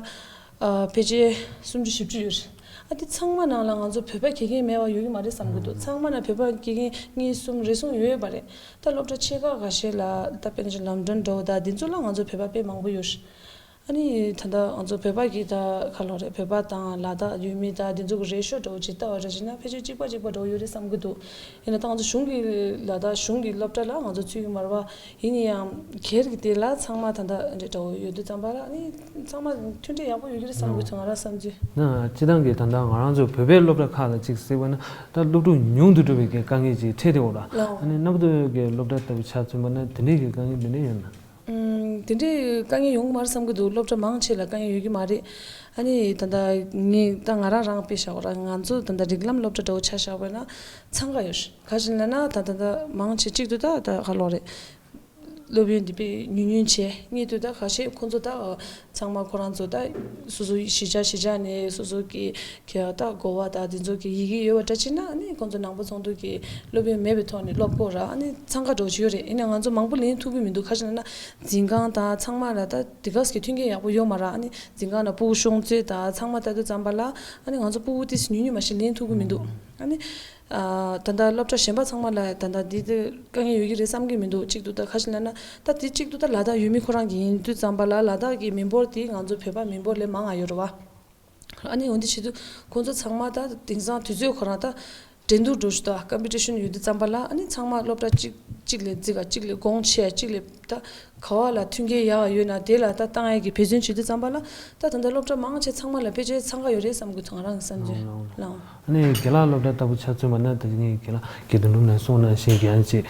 ཨ་ཕལ་ཆེར་སུམ་ཅུ་བཞི་བཅུ་ཡོད་རེད། ཨ་དེ་ཚང་མ་ནང་ལ་ང་ཚོ་བོད་པ་དགེ་རྒན་མེད་པ་ཡོད་ཀྱི་མ་རེད་བསམ་གི་འདུག་ཚང་མ་ན་བོད་པ་དགེ་རྒན་གཉིས་གསུམ་རེ་ཟུང་ཡོད་ཡོད་པ་རེད། ད་སློབ་གྲྭ་ཆེ་ཁག་ཁ་ཤས་ལ་ད་དཔེར་ན་ཆ་ལམ་སྒྲོན་འདྲ་བོ་ད་དེ་ཚོ་ལ་ང་ཚོ་བོད་པ་དཔེ་མང་པོ་ཡོད་རེད། ཨ་ནི་ད་ལྟ་ང་ཚོ་བོད་པ་གི་ད་ག་ལོག་རེད། བོད་པ་དང་ལ་དྭགས་ཡུལ་མི་དང་དེ་ཚོ་གི་རེ་ཤོ་འདྲ་བོ་ཅིག་ལྟ་བ་འདྲ་བྱས་ན་ཕལ་ཆེར་གཅིག་པ་གཅིག་པ་འདྲ་བོ་ཡོད་རེད་བསམ་གི་འདུག་ཡིན་ན་ད་ང་ཚོ་གཞུང་གི་ལ་དྭགས་གཞུང་གི་སློབ་གྲྭ་ལ་ང་ཚོ་ཚུད་ཀྱི་མ་རེད་བ། ཡིན་ན་ཡང་སྒེར་གྱི་དེ་ལ་ཚང་མ་ད་ལྟ་འདྲ་འདྲ་བོ་ཡོད་དུས་ཙམ་པ་ལ་ཨ་ནི་ཚང་མ་མཐུན་སྒྲིལ་ཡག་པོ་ཡོད་ཀྱི་རེད་བསམ་གི་འདུག་ང་རང་བསམ་ཚུལ། ན་སྤྱི་བཏང་གི་ད་ལྟ་ང་རང་ཚོ་བོད་པའི་སློབ་གྲྭ་ཁག་ལ་ཅིག་གཟིགས་པ་ན་ད་སློབ་ཕྲུག་ཉུང་དུ་འགྲོ་བའི་གི་དཀའ་ངལ་ཅིག་འཕྲད་དེ་འོ་ལ། ལགས། ཨ་ནི་གནམ་བདེ་བའི་གི་སློབ་གྲྭ་ལྟ་བུ་ཆ་མཚོན་པ་ན་དེ་འདྲའི་གི་དཀའ་ངལ་དེ་འདྲ་ཡོད་ན། ཨུམ། དེ་འདྲའི་དཀའ་ངལ་ཡོང་གི་མ་རེད་བསམ་གྱི་འདུག་སློབ་གྲྭ་མང་ཆེ་ལ་དཀའ་ངལ་ཡོད་ཀྱི་མ་རེད། ཨ་ནི་ད་ལྟ་ངས་ད་ང་རང་རང་དཔེ་བཞག་པ་ར། ང་ཚོ་ད་ལྟ་རིགས་ལམ་སློབ་གྲྭ་འདྲ་བོ་ཆ་བཞག་པ་ན་འཚང་ཁ་ཡོད་རེད། ག་རེ་ལབ་ན་ད་ད་ད་མང་ཆེ་གཅིག་ཏུ་ད་ད་ག་ལོག་རེད། སློབ་ཡོན་འདི་དཔེ་ཉུང་ཉུང་བྱས། གཉིས་ཏུ་ད་ཁ་ཤས་ཁོང་ཚོ་ད་ཚང་མ་ཁོ་རང་ཚོ་ད་སོ་སོ་གཞིས་ཆགས་གཞིས་ཆགས་ནས་སོ་སོ་གི་གི་ད་གོ་བ་ད་དེ་ཚོ་གི་ཡི་གེ་ཡོད་པ་འདྲ་བྱས་ན་ཨ་ནི་ཁོང་ཚོ་ནང་པ་ཚོགས་འདུ་གི་སློབ་ཡོན་མེད་པའི་ཐོག་ནས་སློབ་དགོས་ར། ཨ་ནི་འཚང་ཁ་འདྲ་བོ་ཅིག་ཡོད་རེད། ཡིན་ནའི་ང་ཚོ་མང་པོ་ལེན་ཐུབ་ཀྱི་མི་འདུག་ག་རེ་ལབ་ན་འཛིན་ཁང་དང་ཚང་མ་ལ་ད་དེ་ག་ཙམ་གྱི་མཐུན་རྐྱེན་ཡག་པོ་ཡོད་མ་རེད། ཨ་ནི་འཛིན་ཁང་ལ་སྤུ་གུ་ཤོང་ཚད་དང་ཚང་མ་ལྟ་དུས་ཙམ་པ་ལ་ཨ་ནི་ང་ཚོ་སྤུ་གུ་ཏོག་ཙམ་ཉུང་ཉུང་མ་ཞིག་ལེན་ཐུབ་ཀྱི་མི་འདུག་ཨ་ནི་ཨ་ད་ལྟ་སློབ་གྲྭ་གཞན་པ་ཚང་མ་ལ་ད་ལྟ་འདི་དེ་དཀའ་ངལ་ཡོད་ཀྱི་རེད་བསམ་གྱི་མི་འདུག་གཅིག་ཏུ་ད་ག་རེ་ལབ་ན་ད་དེ་གཅིག་ཏུ་ད་ལ་དྭགས་ཡུལ་མི་ཁོ་རང་གི་ཡིན་དུས་ཙམ་པ་ལ་ལ་དྭགས་ཀྱི་མི་འབོར་དེ་ང་ཚོ་བོད་པ་མི་འབོར་ལས་མང་ང་ཡོད་རེད་བ། ཨ་ནི་འོན་ཏེ་བྱེད་དུས་ཁོང་ཚོ་ཚང་མ་ད་དེང་སང་དུས་ཚོད་ཁོ་རང་ད་འགྲན་བསྡུར་འགྲོ་ཞུ་དང་ཀམ་པི་ཊི་ཤན་ཡོད་དུས་ཙམ་པ་ལ་ཨ་ནི་ཚང་མ་སློབ་གྲྭ་གཅིག་གཅིག་ལས་རྩིས་ཀ་གཅིག་ལས་གོང་ཆེ་གཅིག་ལས་ད་ག་བ་ལ་མཐུན་རྐྱེན་ཡག་ཡོད་ན་དེ་ལ་ད་བཏང་ཡས་ཀྱི་འབད་བརྩོན་བྱེད་དུས་ཙམ་པ་ལ་ད་ད་ལྟ་སློབ་གྲྭ་མང་ཆེ་ཚང་མ་ལ་ཕལ་ཆེར་འཚང་ཁ་ཡོད་རེད་བསམ་གྱི་འདུག་ང་རང་གི་བསམ་ཚུལ་ལའང་། ཨ་ནི་དགེ་ལགས་སློབ་གྲྭ་ལྟ་བུ་ཆ་མཚོན་པ་ན་ད་ངས་དགེ་ལགས་ཀྱི་དོན་གྲུབ་ནས་གསུངས་ནང་བཞིན་ཡང་ཅིག་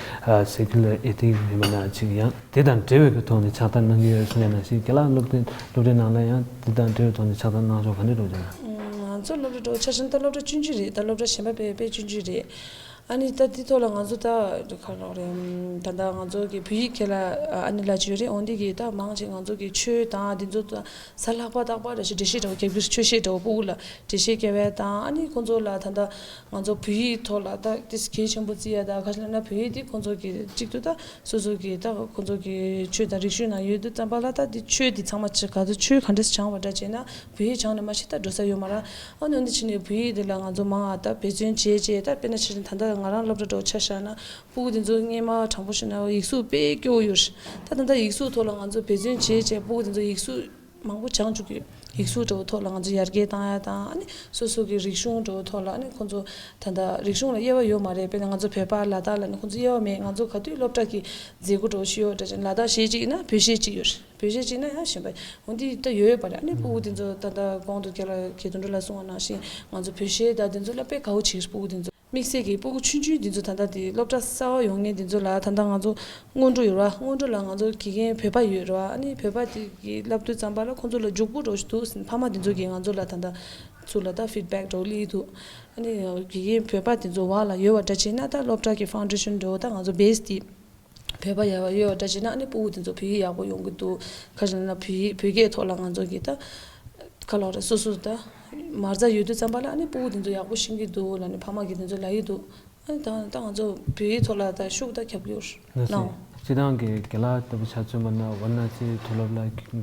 སེ་ཁུ་ལར་ཨེ་ཐིག་མིན་པ་ན་ཅིག་ཡང་དེ་དང་འབྲེལ་བའི་གི་ཐོག་ནས་ཕྱག་རྟགས་གནང་གི་ཡོད་གསུངས་ཡ་ནང་བཞིན་དགེ་ལགས་སློབ་གྲྭ་སློབ་གྲྭའི་ནང་ལ་ཡང་དེ་དང་འབྲེལ་བའི་ཐོག་ནས་ཕྱག་རྟགས་གནང་ཕྱོགས་ག་འདྲ་འགྲོ་ཀྱང་། ང་ཚོ་སློབ་གྲྭ་འགྲོ་ཆ་བཞག་ན་ད་སློབ་གྲྭ་ཆུང་ཆུང་རེད། ད་སློབ་གྲྭ་གཞན་པ་དཔེ་དཔེ་ཆུང་ཆུང་རེད། ཨ་ནི་ད་དེ་ཐོག་ལ་ང་ཚོ་ད་ག་རེ་རེད། ད་ད་ང་ཚོ་གི་བོད་ཡིག་ཁྱེད་ལ་ཨ་ནི་ལ་ཅིག་ཡོད་རེད། འོན་ཏེ་གི་ད་མང་ཆེ་ང་ཚོ་གི་ཆོས་དང་དེ་ཚོ་ད་གཟའ་ལྷག་པ་རྟག་པར་འགྲེལ་བཤད་འགྲེལ་བཤད་འདྲ་བོ་རྒྱབ་རྒྱུ། ཆོས་བཤད་འདྲ་བོ་ཕྲུ་གུ་ལ་འགྲེལ་བཤད་རྒྱབ་པ་དང་། ཨ་ནི་ཁོང་ཚོ་ལ་ད་ད་ང་ཚོ་བོད་ཡིག་ཐོག་ལ་ད་དེ་གལ་ཆེན་པོ་བརྩི་ཡ། ད་ག་ཞིག་ལབ་ན་བོད་ཡིག་དེ་ཁོང་ཚོ་གི་གཅིག་ཏུ་ད་སོ་སོ་གི་ད་ཁོང་ཚོ་གི་ཆོས་དང་རིག་གཞུང་ནང་ཡོད་དུས་ཙམ་པ་ལ། ད་དེ་ཆོས་དེ་ཚང་མ་ཅི་ག་ཚོད་ཆོས་ག་འདྲས་སྦྱང་བ་འདྲ་བྱས་ན། བོད་ཡིག་སྦྱངས་ནས་མ་གཞི་ད་འགྲོ་ས་ཡོད་མ་རེད། ཨ་ནི་འོན་ཏེ་ཕྱིན་ནས་བོད་ཡིག་དེ་ལ་ང་ཚོ་མང་ང་ད་འབད་བརྩོན་བྱས་བྱས། ད་དཔེར་ན་ཕྱིན་ནས་ད་ལྟ་ང་རང་སློབ་གྲྭ་འདྲ་བོ་ཆ་བཞག་ན། ཕྲུ་གུ་དེ་ཚོ་སྔོན་མ་དྲང་པོ་བཤད་ན་ཡིག་གཟུགས་དཔེ་སྐྱོ་བོ་ཡོད་རེད། ད་ད་ལྟ་ཡིག་གཟུགས་ཐོག་ལ་ང་ཚོ་འབད་བརྩོན་བྱས་བྱས་ཕྲུ་གུ་དེ་ཚོ་ཡིག་གཟུགས་མང་པོ་སྦྱང་བཅུག་གི་ཡོད། ཡིག་གཟུགས་འདྲ་བོ་ཐོག་ལ་ང་ཚོ་ཡར་རྒྱས་བཏང་ཡ་དང་། ཨ་ནི་སོ་སོ་གི་རིག་གཞུང་འདྲ་བོ་ཐོག་ལ། ཨ་ནི་ཁོང་ཚོ་ད་ལྟ་རིག་གཞུང་ལ་དབྱེ་བ་ཡོད་མ་རེད། དཔེར་ན་ང་ཚོ་བོད་པ་ལ་དྭགས་ལ་ནི་ཁོང་ཚོ་དབྱེ་བ་མེད། ང་ཚོ་ག་དུས་སློབ་གྲྭ་གི་མཛད་སྒོ་འདྲ་བོ་ཞིག་ཡོད་འདྲ་བྱས་ན། ལ་དྭགས་གཞས་གཅིག་ཡིན་ན་བོད་གཞས་གཅིག་ཡོད་རེད། བོད་གཞས་གཅིག་ན་ཡང་གཞན་པ། འོན་ཏེ་ད་ཡོད་པ་རེད། ཨ་ནི་ཕྲུ་གུ་དེ་ཚོ་ད་ལྟ་གོང་དུ་ཁྱེད་ལ་ཁྱེད་དོན་གྲུབ་ལགས་གསུངས་པ་ནང་བཞིན་ང་ཚོ་བོད་གཞས་དང་དེ་ཚོ་ལ་དཔེ་དགའ་བོ་བྱེད་ཀྱི་རེད། ཕྲུ་གུ་དེ་ཚོ་དམིགས་བསལ་གྱི་ཕྲུ་གུ་ཆུང་ཆུང་དེ་ཚོ་ད་ལྟ་དེ་སློབ་གྲྭ་གསར་པ་ཡོང་མཁན་དེ་ཚོ་ལ། ད་ལྟ་ང་ཚོ་སྔོན་འགྲོ་ཡོད་རེད་བ། སྔོན་འགྲོ་ལ་ང་ཚོ་དགེ་རྒན་བོད་པ་ཡོད་རེད་བ། ཨ་ནི་བོད་པ་དེ་གིས་བསླབ་དུས་ཙམ་པ་ལ་ཁོང་ཚོ་ལ་འཇུག་པོ་འདྲ་བོ་ཞིག་འདུག་ཟེར། ཕ་མ་དེ་ཚོ་གིས་ང་ཚོ་ལ་ད་ལྟ་ཚུར་ལ་ད་ཕིཌ་བེག་འདྲ་བོ་སླེབས་འདུག་ཨ་ནི་དགེ་རྒན་བོད་པ་དེ་ཚོ་བར་ལ་ཡོད་པ་འདྲ་བྱས་ན། ད་སློབ་གྲྭ་གི་ཕའུན་ཌེ་ཤན་འདྲ་བོ། ད་ང་ཚོ་བེ་སི་དེ་བོད་པ་ཡོད་པ་ཡོད་པ་འདྲ་བྱས་ན། ཨ་ནི་ཕྲུ་གུ་དེ་ཚོ་བོད་ཡིག་ཡག་པོ་ཡོང་གི་འདུག་ག་རེ་ལབ་ན་བོད་ཡིག་བོད་སྐད་ཐོག་ལ་ང་ཚོ་གི་ད་ག་ལབ་རེད། སོ་སོ་ད་མ་རྩ་ཡོད་དུས་ཙམ་པ་ལ། ཨ་ནི་ཕྲུ་གུ་དེ་ཚོ་ཡག་པོ་ཤེས་ཀྱི་འདུག་ལབ་ནས་ཕ་མ་གིས་དེ་ཚོ་ལབ་ཀྱི་འདུག་ཨ་ནི་ད་ད་ང་ཚོ་བོད་ཡིག་ཐོག་ལ་ད་ཤུགས་ད་རྒྱབ་ཀྱི་ཡོད་རེད། ལགས་སོ། ནའོ། སྤྱིར་བཏང་གི་རྒན་ལགས་ལྟ་བུ་ཆ་མཚོན་པ་ན་ཝཱ་ར་ཎ་སིའི་མཐོ་སློབ་ལ་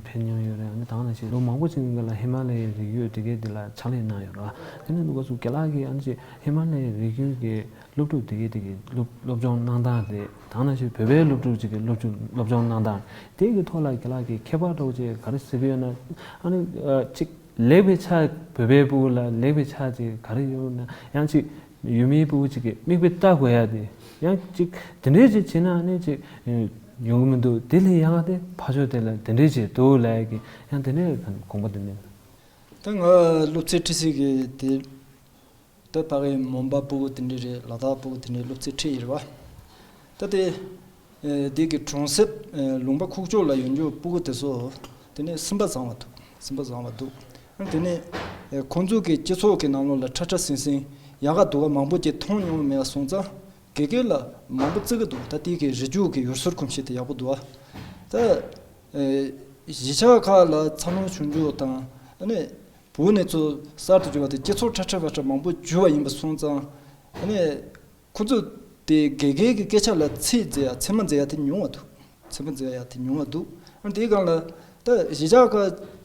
ཕེབས་མྱོང་ཡོད་རེད། ཨ་ནི་ད་ག་ནང་བཞིན་ལོ་མང་པོ་ཅིག་སྔོན་ལ་ཧི་མ་ལ་ཡའི་རི་རྒྱུད་དེ་གའི་དེ་ལ་ཕྱག་ལས་གནང་ཡོད་རེད། དེ་ནས་འདུག་སེ་རྒན་ལགས་ཀྱིས་ཨ་ནི་ཅིག་ཧི་མ་ལ་ཡའི་རི་རྒྱུད་ཀྱི་སློབ་ཕྲུག་དེ་གའི་དེ་གའི་སློབ་སློབ་སྦྱོང་གནང་སྟངས་རེད། ད་ག་ནང་བཞིན་བོད་པའི་སློབ་ཕྲུག་ཅིག་གི་སློབ་སྦྱོང་སློབ་སྦྱོང་གནང་སྟངས་དེ་གི་ཐོག་ལ་རྒན་ལགས་ཀྱིས་ཁྱད་པར་འདྲ་བོ་ཅིག་ག་རེ་གཟིགས་ཀྱི་ཡོད་ན། ཨ་ནི་ཨ་ཅིག་ལེགས་པའི་ཆ། བོད་པའི་ཕྲུ་གུ་ལ་ལེགས་པའི་ཆ་ཅིག་ག་རེ་ཡོད་ན། ཡང་ཅིག་ཡུལ་མིའི་ཕྲུ་གུ་ཅིག་གི་མིག་དཔེ་ལྟ་དགོས་ཡ་དེ། ཡང་ཅིག་དེ་འདྲས་ཅིག་བྱས་ན་ནི་ཅིག་ཡོང་གི་མི་འདུག་དེ་ལས་ཡང་དེ་ཕར་ཕྱོགས་དེ་ལ་དེ་འདྲས་ཅིག་འདུག་ལབ་ཡ་གི་ཡང་དེ་འདྲས་དགོངས་པ་དེ་འདྲས། ད་ང་སློབ་ཚན་ཁྲིད་སའི་གི་དེ། ད་ཕ་གིའི་མོན་པ་ཕྲུ་གུ་དེ་འདྲས་རེད། ལ་དྭགས་ཕྲུ་གུ་དེ་འདྲས་སློབ་ཚན་ཁྲིད་ཡོད་རེད་བ། ད་དེ། ཨེ། དེ་གི་གྲོང་གསེབ། ཨེ། ལུང་པ་ཁུག་ཀྱོག་ལ་ཡོད་རྒྱུ་ཕྲུ་གུ་དེ་ཚོ་དེ་ནས་སེམས་པ་བཟང་བ་འདུག་སེམས་པ་བཟང་བ་འདུག་ཨ། དེ་ནས། ཨེ། ཁོང་ཚོ་གི་སྤྱི་ཚོགས་ཀྱི་ནང་ལོགས་ལ་ཁྲ་ཁྲ་ཟིང་ཟིང་ཡག་ག་སྡུག་ག་མང་པོ་ཅིག་མཐོང་མྱོང་མེད་པ་སོང་ཙང་། དགེ་རྒན་ལ་མང་པོ་བརྩི་གི་འདུག་ད་དེ་གི་རི་རྒྱུད་ཀྱི་ཡུལ་སྲོལ་གོམས་གཤིས་དེ་ཡག་པོ་འདུག་ཨ། ད། ཨེ། གཞིས་ཆགས་ཁག་ལ་འཚར་ལོངས་བྱུང་རྒྱུ་དང་། ཨ་ནི། བོད་ནས་ཚུར་གསར་དུ་འབྱོར་བ་དེ་སྤྱི་ཚོགས་ཁྲ་ཁྲ་བ་ཁྲ་མང་པོ་འགྱུར་བ་ཡིན་པ་སོང་ཙང་། ཨ་ནི། ཁོ་ཚོ་དེ་དགེ་རྒན་གྱི་སྐད་ཆ་ལ་ཚད་འཛིན་ཡ། ཚད་མ་འཛིན་ཡ་དེ་ཉུང་བ་འདུག་ཚད་མ་འཛིན་ཡ་དེ་ཉུང་བ་འདུག་ཨ། དེའི་སྒང་ལ་ད་གཞིས་ཆགས་ཁག་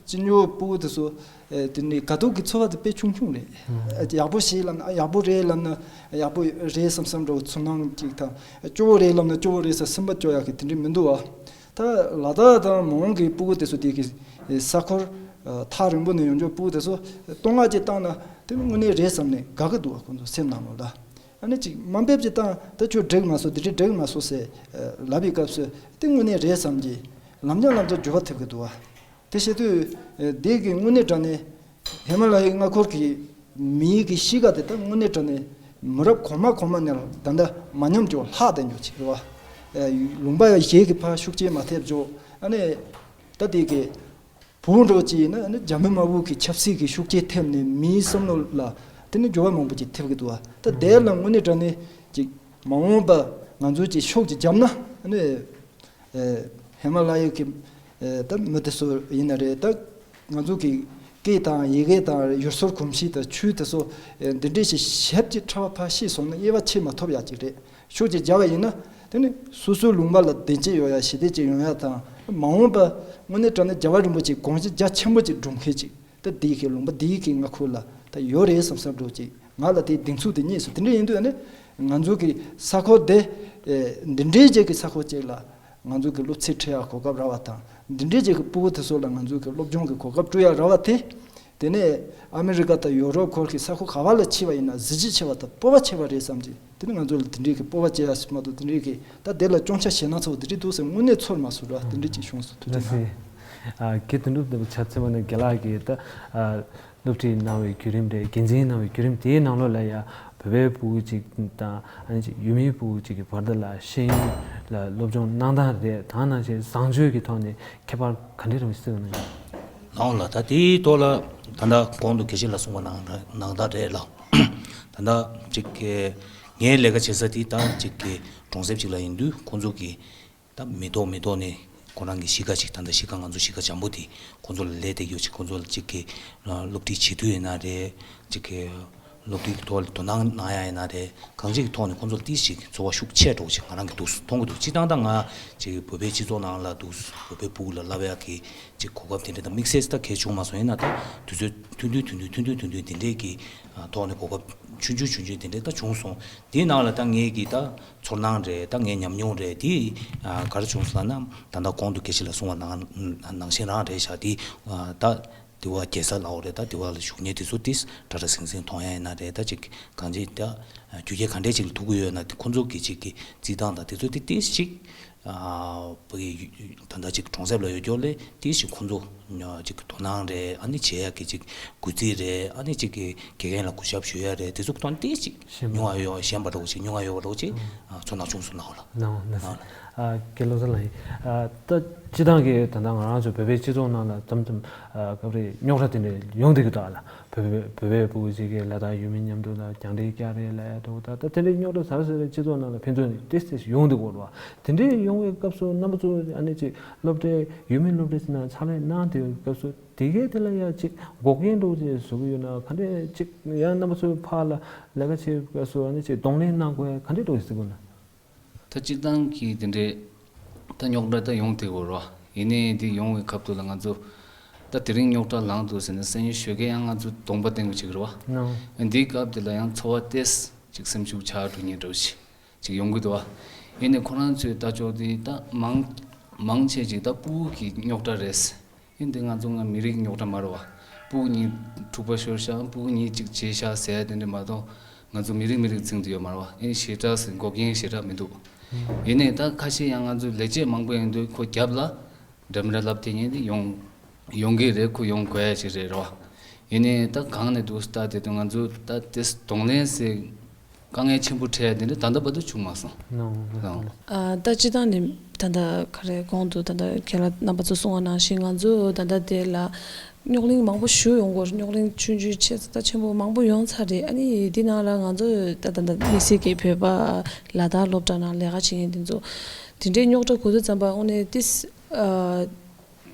གཅིག་ཉོ་ཕྲུ་གུ་དེ་ཚོ། ཨེ། དེ་ནི་དགའ་སྡུག་གི་ཚོར་བ་དེ་དཔེ་ཆུང་ཆུང་རེད། ཨ། ཡག་པོ་ཞིག་ལབ་ན་ཡག་པོ་རེད་ལབ་ན་ཡག་པོ་རེད་བསམ་བསམ་འདྲ་བོ་ཚོར་སྣང་ཅིག་དང་། སྐྱོ་བོ་རེད་ལབ་ན་སྐྱོ་བོ་རེད་ཟེར་སེམས་པ་སྐྱོ་ཡག་གི་དེ་འདྲ་མི་འདུག་ཨ། ད་ལ་དྭགས་དང་མོན་གྱི་ཕྲུ་གུ་དེ་ཚོ་དེ་གི་ས་ཁུལ་ཐག་རིང་པོ་ནས་ཡོང་རྒྱུ་ཕྲུ་གུ་དེ་ཚོ་བསྟོད་བསྔགས་ཅིག་བཏང་ན་དེ་དངོས་གནས་རེད་བསམ་ནས་དགའ་གི་འདུག་ཁོང་ཚོ་སེམས་ནང་ལོགས་ལ། ཨ་ནི་ཅིག་དམའ་འབེབས་ཅིག་བཏང་། ད་ཁྱོད་འགྲིག་མ་སོང་། དེ་འདྲ་འགྲིག་མ་སོང་ཟེར་ལབ་པའི་སྐབས་སུ་དེ་དངོས་གནས་རེད་བསམ་གྱི་ལམ་སང་ལམ་སང་འགྱུར་བ་ཐེབས་ཀྱི་འདུག་བ། དེ་བྱེད་དུས་འདི་གི་དངོས་གནས་དྲང་གནས་ཧི་མ་ལ་ཡའི་མངའ་འཁོར་གྱི་མིའི་གི་གཤིས་ཀ་དེ་ད་དངོས་གནས་དྲང་གནས་མི་རབས་གོང་མ་གོང་མ་ནས་ད་ལྟ་མ་ཉམས་རྒྱུ་ལྷག་བསྡད་རྒྱུ་ཅིག་རེད་བ། ལུང་པ་གཞན་གྱི་ཕར་ཤུགས་རྐྱེན་མ་ཐེབས་རྒྱུ། ཨ་ནི་ད་དེ་གི་བོད་འདྲ་བོ་ཅིག་ཡིན་ན། ཨ་ནི་རྒྱ་མི་དམར་པོ་གི་ཆབ་སྲིད་ཀྱི་ཤུགས་རྐྱེན་ཐེབས་ནས་མིའི་བསམ་བློ་ལ་དེ་ནི་འགྱུར་བ་མང་པོ་ཅིག་ཐེབས་ཀྱི་འདུག་བ། ད་དེ་ལ་དངོས་གནས་དྲང་གནས་ཅིག་མ་འོངས་པ་ང་ཚོས་ཅིག་ཤུགས་ཅིག་བརྒྱབ་ན། ཨ་ནི། ཨེ། ཧི་མ་ལ་ཡའི་གི། ཨེ། ད་མི་དེ་ཚོ་ཡིན་ན་རེད། ད་ང་ཚོ་གི་སྐད་དང་ཡི་གེ་དང་ཡུལ་སྲོལ་གོམས་གཤིས་དང་ཆོས་དེ་ཚོ། ཨེ། འདི་འདྲས་ཞིག་ཞིབ་ཅིག་ཕྲ་བ་ཕར་ཤེས་སོང་ན་དབྱེ་བ་ཕྱེ་མ་ཐུབ་ཡག་ཅིག་རེད། ཤུགས་ཅིག་བརྒྱབ་པ་ཡིན་ན་དེ་ནི་སོ་སོའི་ལུང་པ་ལ་བདེ་སྐྱིད་ཡོང་ཡག་ཞི་བདེ་ཅིག་ཡོང་ཡག་དང་། མ་འོངས་པ་དངོས་གནས་དྲང་གནས་རྒྱལ་བ་རིན་པོ་ཆེའི་དགོངས་གཞི་རྒྱ་ཆེན་པོ་ཅིག་སྒྲུབ་མཁན་ཅིག་ད་འདི་གི་ལུང་པ་འདི་གི་མངའ་ཁུལ་ལ་ད་ཡོད་རེད་བསམ་བསམ་འདྲ་བོ་ཅིག་ང་ལ་དེའི་གདེང་ཚོད་དེ་རྙེད་སོང་། དེ་འདྲ་ཡིན་དུས་ཨ་ནི་ང་ཚོ་གི་ས་ཁུལ་དེ། ཨེ། འདི་འདྲའི་རྗེས་ཀྱི་ས་ཁུལ་ཅིག་ལ་ང་ཚོ་གི་སློབ་ཚན་ཁྲིད་ཡག་གོ་སྐབས་རག་པ་དང་། འདི་འདྲའི་རྗེས་ཀྱི་ཕྲུ་གུ་དེ་ཚོ་ལ་ང་ཚོ་གི་སློབ་སྦྱོང་གི་གོ་སྐབས་སྤྲོད་ཡག་རག་པ་དེ། དེ་ནས་ཨ་མི་རི་ཀ་དང་ཡོ་རོབ་ཁུལ་གྱི་ས་ཁུལ་ག་བ་ལ་ཕྱིན་པ་ཡིན་ན་གཟི་བརྗིད་ཆེ་བ་དང་སྤོབས་པ་ཆེ་བ་རེད་བསམ་གྱི། དེ་ནི་ང་ཚོ་ལ་དེ་འདྲའི་གི་སྤོབས་པ་སྐྱེ་ཡག་ཞིག་མ་གཏོགས། དེ་འདྲའི་གི་ད་དེ་ལ་སྐྱོན་ཆ་བཞག་ན་ཚ་བོ་དེ་འདྲའི་འདུག་ཟེར་དངོས་གནས་ཚོར་མ་སོང་ར། དེ་འདྲའི་ཅིག་བྱུང་སོང་། ཐུགས་རྗེ་གནང་། ཨ། ཁྱེད་དོན་གྲུབ་ལྟ་བུ་ཆ་མཚོན་པ་ན་རྒན་ལགས་ཀྱིས་ད། ཨ། སློབ་ཁྲིད་གནང་བའི་བརྒྱུད་རིམ་རེད། འགན་འཛིན་གནང་བའི་བརྒྱུད་རིམ་དེའི་ནང་ལོགས་ལ་ཡ། བོད་པའི་ཕྲུ་གུ་ཅིག་དང་། ཨ་ནི་ཅིག་ཡུལ་མིའི་ཕྲུ་གུ་ཅིག་གི་བར་དུ་ལ་ཤེས་ཡོན་ལ་སློབ་སྦྱོང་གནང་སྟངས་རེད། ད་ནང་བཞིན་བཟང་སྤྱོད་ཀྱི་ཐོག་ནས་ཁྱད་པར་ག་འདྲ་རེད་བ་ཞིག་གསལ་བ་ན། ལགས་ལགས། ད་དེའི་ཐོག་ལ་ད་ལྟ་གོང་དུ་དགེ་བཤེས་ལགས་གསུངས་པ་ནང་ནང་ལྟར་རེད་ལགས། ད་ལྟ་ཅིག་གི་ ངའི་ལས་ཀ་བྱེད་ས་དེ་ད་ཅིག་གི་གྲོང་གསེབ་ཅིག་ལ་ཡིན་དུས་ཁོང་ཚོ་གི་ད་མི་ཐོག་མི་ཐོག་ནས་ཁོ་རང་གི་གཤིས་ཀ་ཅིག་ད་ལྟ་གཤིས་ཀ་ང་ཚོ་གཤིས་ཀ་འཇམ་པོ་དེ་ཁོང་ཚོ་ལ་ལས་དེ་ཡོད་ཅིག་ཁོང་ཚོ་ལ་ཅིག་གི་སློབ་ཁྲིད་བྱེད་དུས་ཡིན་ན་རེད། ཅིག་གི་སློབ་ཁྲིད་ཀྱི་ཐོག་ལ་དོ་སྣང་གནང་ཡ་ཡིན་ན་རེད། གང་ཅིའི་ཐོག་ནས་ཁོང་ཚོ་ལ་ཏིས་ཅིག་ཚོར་བ་ཤུགས་ཆེ་འགྲོ་ཅིག་ང་རང་གི་འདུག་མཐོང་གི་འདུག་སྤྱིར་བཏང་ད་ང་ཅིག་བོད་པའི་སྤྱི་ཚོགས་ནང་ལ་འདུག་བོད་པའི་ཕྲུ་གུ་ལ་བསླབ་ཡག་གི་ཅིག་གོ་སྐབས་དེ་འདྲ་དང་དམིགས་བསལ་ད་གལ་བྱུང་མ་སོང་། ཡིན་ན་ད་དུས་ཚོད་ཐུང་ཐུང་ཐུང་ཐུང་ཐུང་ཐུང་ཐུང་ཐུང་དེ་འདྲས་ཀྱི་ཐོག་ནས་གོ་སྐབས་ཆུང་ཆུང་ཆུང་ཆུང་དེ་འདྲས་ད་བྱུང་སོང་། དེའི་ནང་ལ་ད་ངས་ཀྱི་ད་ཚོར་སྣང་རེད། ད་ངའི་ཉམས་མྱོང་རེད། དེ་ག་རེ་བྱུང་སོང་ལབ་ན་ད་ལྟ་གོང་དུ་སྐད་ཆ་ལ་གསུངས་པ་ནང་ནང་བཞིན་རང་རེད་ཤག་དེ་ད། དེ་བ་རྒྱལ་ས་ལའོ་རེད། ད་དེ་བ་ལ་བཞུགས་མཁན་དེ་ཚོ་ཏིས་གྲ་གྲ་ཟིང་ཟིང་མཐོང་ཡ་ཡིན་ན་རེད། ད་ཅིག་གང་ཅིག་ད་རྒྱུ་རྐྱེན་ག་འདྲས་ཅིག་ལ་ཐུག་གི་ཡོད་ན་དེ་ཁོང་ཚོ་གི་ཅིག་གི་རྩིས་སྟངས་དང་དེ་ཚོ་དེ་ཏིས་ཅིག་ད་ལྟ་ཅིག་གྲོང་གསེབ་ལ་ཡོད་སྐྱོར་ལས་ཏིས་ཅིག་ཁོང་ཚོ་ཅིག་དོ་སྣང་རེད། ཨ་ནི་བྱེད་ཡ་གི་ཅིག་གུས་བརྩི་རེད། ཨ་ནི་ཅིག་གི་དགེ་རྒན་ལ་གུས་ཞབས་ཞུ་ཡ་རེད། དེ་ཚོ་གི་ཐོག་ནས་ཏིས་ཅིག་ཉུང་བ་ཡོད་ཞན་པ་འདྲ་བོ་ཅིག་ཉུང་བ་ཡོད་པ་འདྲ་བོ་ཅིག་ཚོར་སྣང་བྱུང་སོང་ལའོ་ལ། ནའོ་ནའོ། ཨ་སྐལ་བཟང་ལགས་ཡིན། ཨ་ད་སྤྱིར་བཏང་གི་ད་ལྟ་ང་རང་ཚོ་བོད་པའི་སྤྱི་ཚོགས་ནང་ལ་དམ་དམ་ཨ་སྐབས་རེ་རྙོག་དྲ་དེ་འདྲ་ཡོང་བསྡད་ཀྱི་འདུག་ཨ་ལ། བོད་པའི་བོད་པའི་ཕྲུ་གུ་ཅིག་གིས་ལ་དྭགས་ཡུལ་མི་མཉམ་དུ་ལ་རྒྱང་འདྲེན་རྒྱག་རེད་ལབ་ཡ་འདུག་ད་ད་དེ་འདྲའི་རྙོག་དྲ་ཟ་ར་ཟ་རའི་སྤྱི་ཚོགས་ནང་ལ་ཕན་ཚུན་ནས་ཏོག་ཙམ་ཡོང་བསྡད་ཀྱི་ཡོད་རེད་བ། དེ་འདྲའི་ཡོང་བའི་སྐབས་སུ་རྣམ་པ་ཚོ་ཨ་ནི་ཅིག་སློབ་གྲྭའི་ཡུལ་མི་སློབ་གྲྭ་ཅིག་ནང་ཕྱག་ལས་གནང་བསྡད་པའི་སྐབས་སུ་དེ་གའི་དེ་ལ་ཡ་ཅིག་འགོག་རྐྱེན་འདྲ་བོ་ཅིག་བཟོ་གི་ཡོད་ན་ག་འདྲས་ཅིག་ཡང་རྣམ་པ་ཚོའི་ཕར་ལ་ལས་ཀ་བྱེད་པའི་སྐབས་སུ་ཨ་ནི་ཅིག་གདོང་ལེན་གནང་དགོས་ཡ་ག་འདྲས་འདྲ་བོ་ཟེར་དགོས་ན། ད་སྤྱིར་བཏང་གི་དེ་འདྲའི་ད་རྙོག་དྲ་ད་ཡོང་བསྡད་ཡོད་རེད་བ། ཡིན་ནའི་འདི་ཡོང་བའི་སྐབས་དུས་ལ་ང་ཚོ་ད་དེ་རིང་རྙོག་དྲ་ལངས་འདུག་ཟེར་ནས་སང་ཉིན་ཞོགས་ཀས་ཡང་ང་ཚོ་གདོང་པ་བསྟན་དགོས་བྱེད་ཀྱི་རེད་བ། ནའོ། འདིའི་སྐབས་དེ་ལ་ཡང་ཚོར་བ་ཏོག་ཙམ་ཅིག་སེམས་ཤུགས་ཆག་འགྲོ་མཁན་འདྲ་བོ་ཞིག་ཅིག་ཡོང་གི་འདུག་བ། ཡིན་ནའི་ཁོ་རང་ཚོའི་ལྟ་ཕྱོགས་དེ་ད་མང་མང་ཆེ་ཅིག་ད་ཕྲུ་གུ་གི་རྙོག་དྲ་རེད། ཡིན་དེ་ང་ཚོ་ང་མི་རིགས་རྙོག་དྲ་མ་རེད་བ། ཕྲུ་གུ་གཉིས་འཁྲུག་པ་ཤོར་ཤག་ཕྲུ་གུ་གཉིས་གཅིག་བྱས་ཤག་ཟེར་ཡ་དེ་འདྲ་མ་གཏོགས་ང་ཚོ་མི་རིགས་མི་རིགས་འཛིང་དུ་ཡོད་མ་རེད་བ། ཡིན་ཞེ་དྲག་ཟེར་འགོག་རྐྱེན་ཞེ་དྲག་མི་འདུག་ཡིན་ནའི་ད་ཁ་ཤས་ཡང་ང་ཚོ་ལས་བྱེད་མང་པོ་ཡོང་དུས་ཁོ་རྒྱབ་ལ་འདྲ་མི་འདྲ་ལབ་དེ་ཉིན་དེ་ཡོང་ཡོང་གི་རེད། ཁོ་ཡོང་དགོས་ཡ་ཞིག་རེད་རེད་བ། ཡིན་ནའི་ད་གང་ནས་འདུག་ལྟ་དེ་དུས་ང་ཚོ་ད་དེ་གདོང་ལེན་ཟེར། དཀའ་ངལ་ཆེན་པོ་འཕྲད་ཡ་དེ་འདྲ་ད་ལྟ་བར་དུ་བྱུང་མ་སོང་། ནོ། ནོ། ཨ་ད་སྤྱིར་བཏང་ནས་ད་ལྟ་ག་རེ་གོང་དུ་ད་ལྟ་ཁྱེད་རང་རྣམ་པ་ཚོ་གསུངས་པ་ནང་བཞིན་ང་ཚོ་ད་ལྟ་དེ་ལ་རྙོག་གླེང་མང་པོ་ཞིག་ཡོང་གི་ཡོད་རེད། རྙོག་གླེང་ཆུང་ཆུང་ཆེ་ས་ད་ཆེན་པོ་མང་པོ་ཡོང་ཚར་རེད། ཨ་ནི་འདི་ནང་ལ་ང་ཚོ་ད་ད་ལྟ་དམིགས་བསལ་གྱི་བོད་པ་ལ་དྭགས་སློབ་གྲྭ་ནང་ལས་ཀ་བྱེད་མཁན་དེ་ཚོ་དེ་འདྲའི་རྙོག་དྲ་གོ་དུས་ཙམ་པ་དངོས་གནས་ཏིས་ཨ།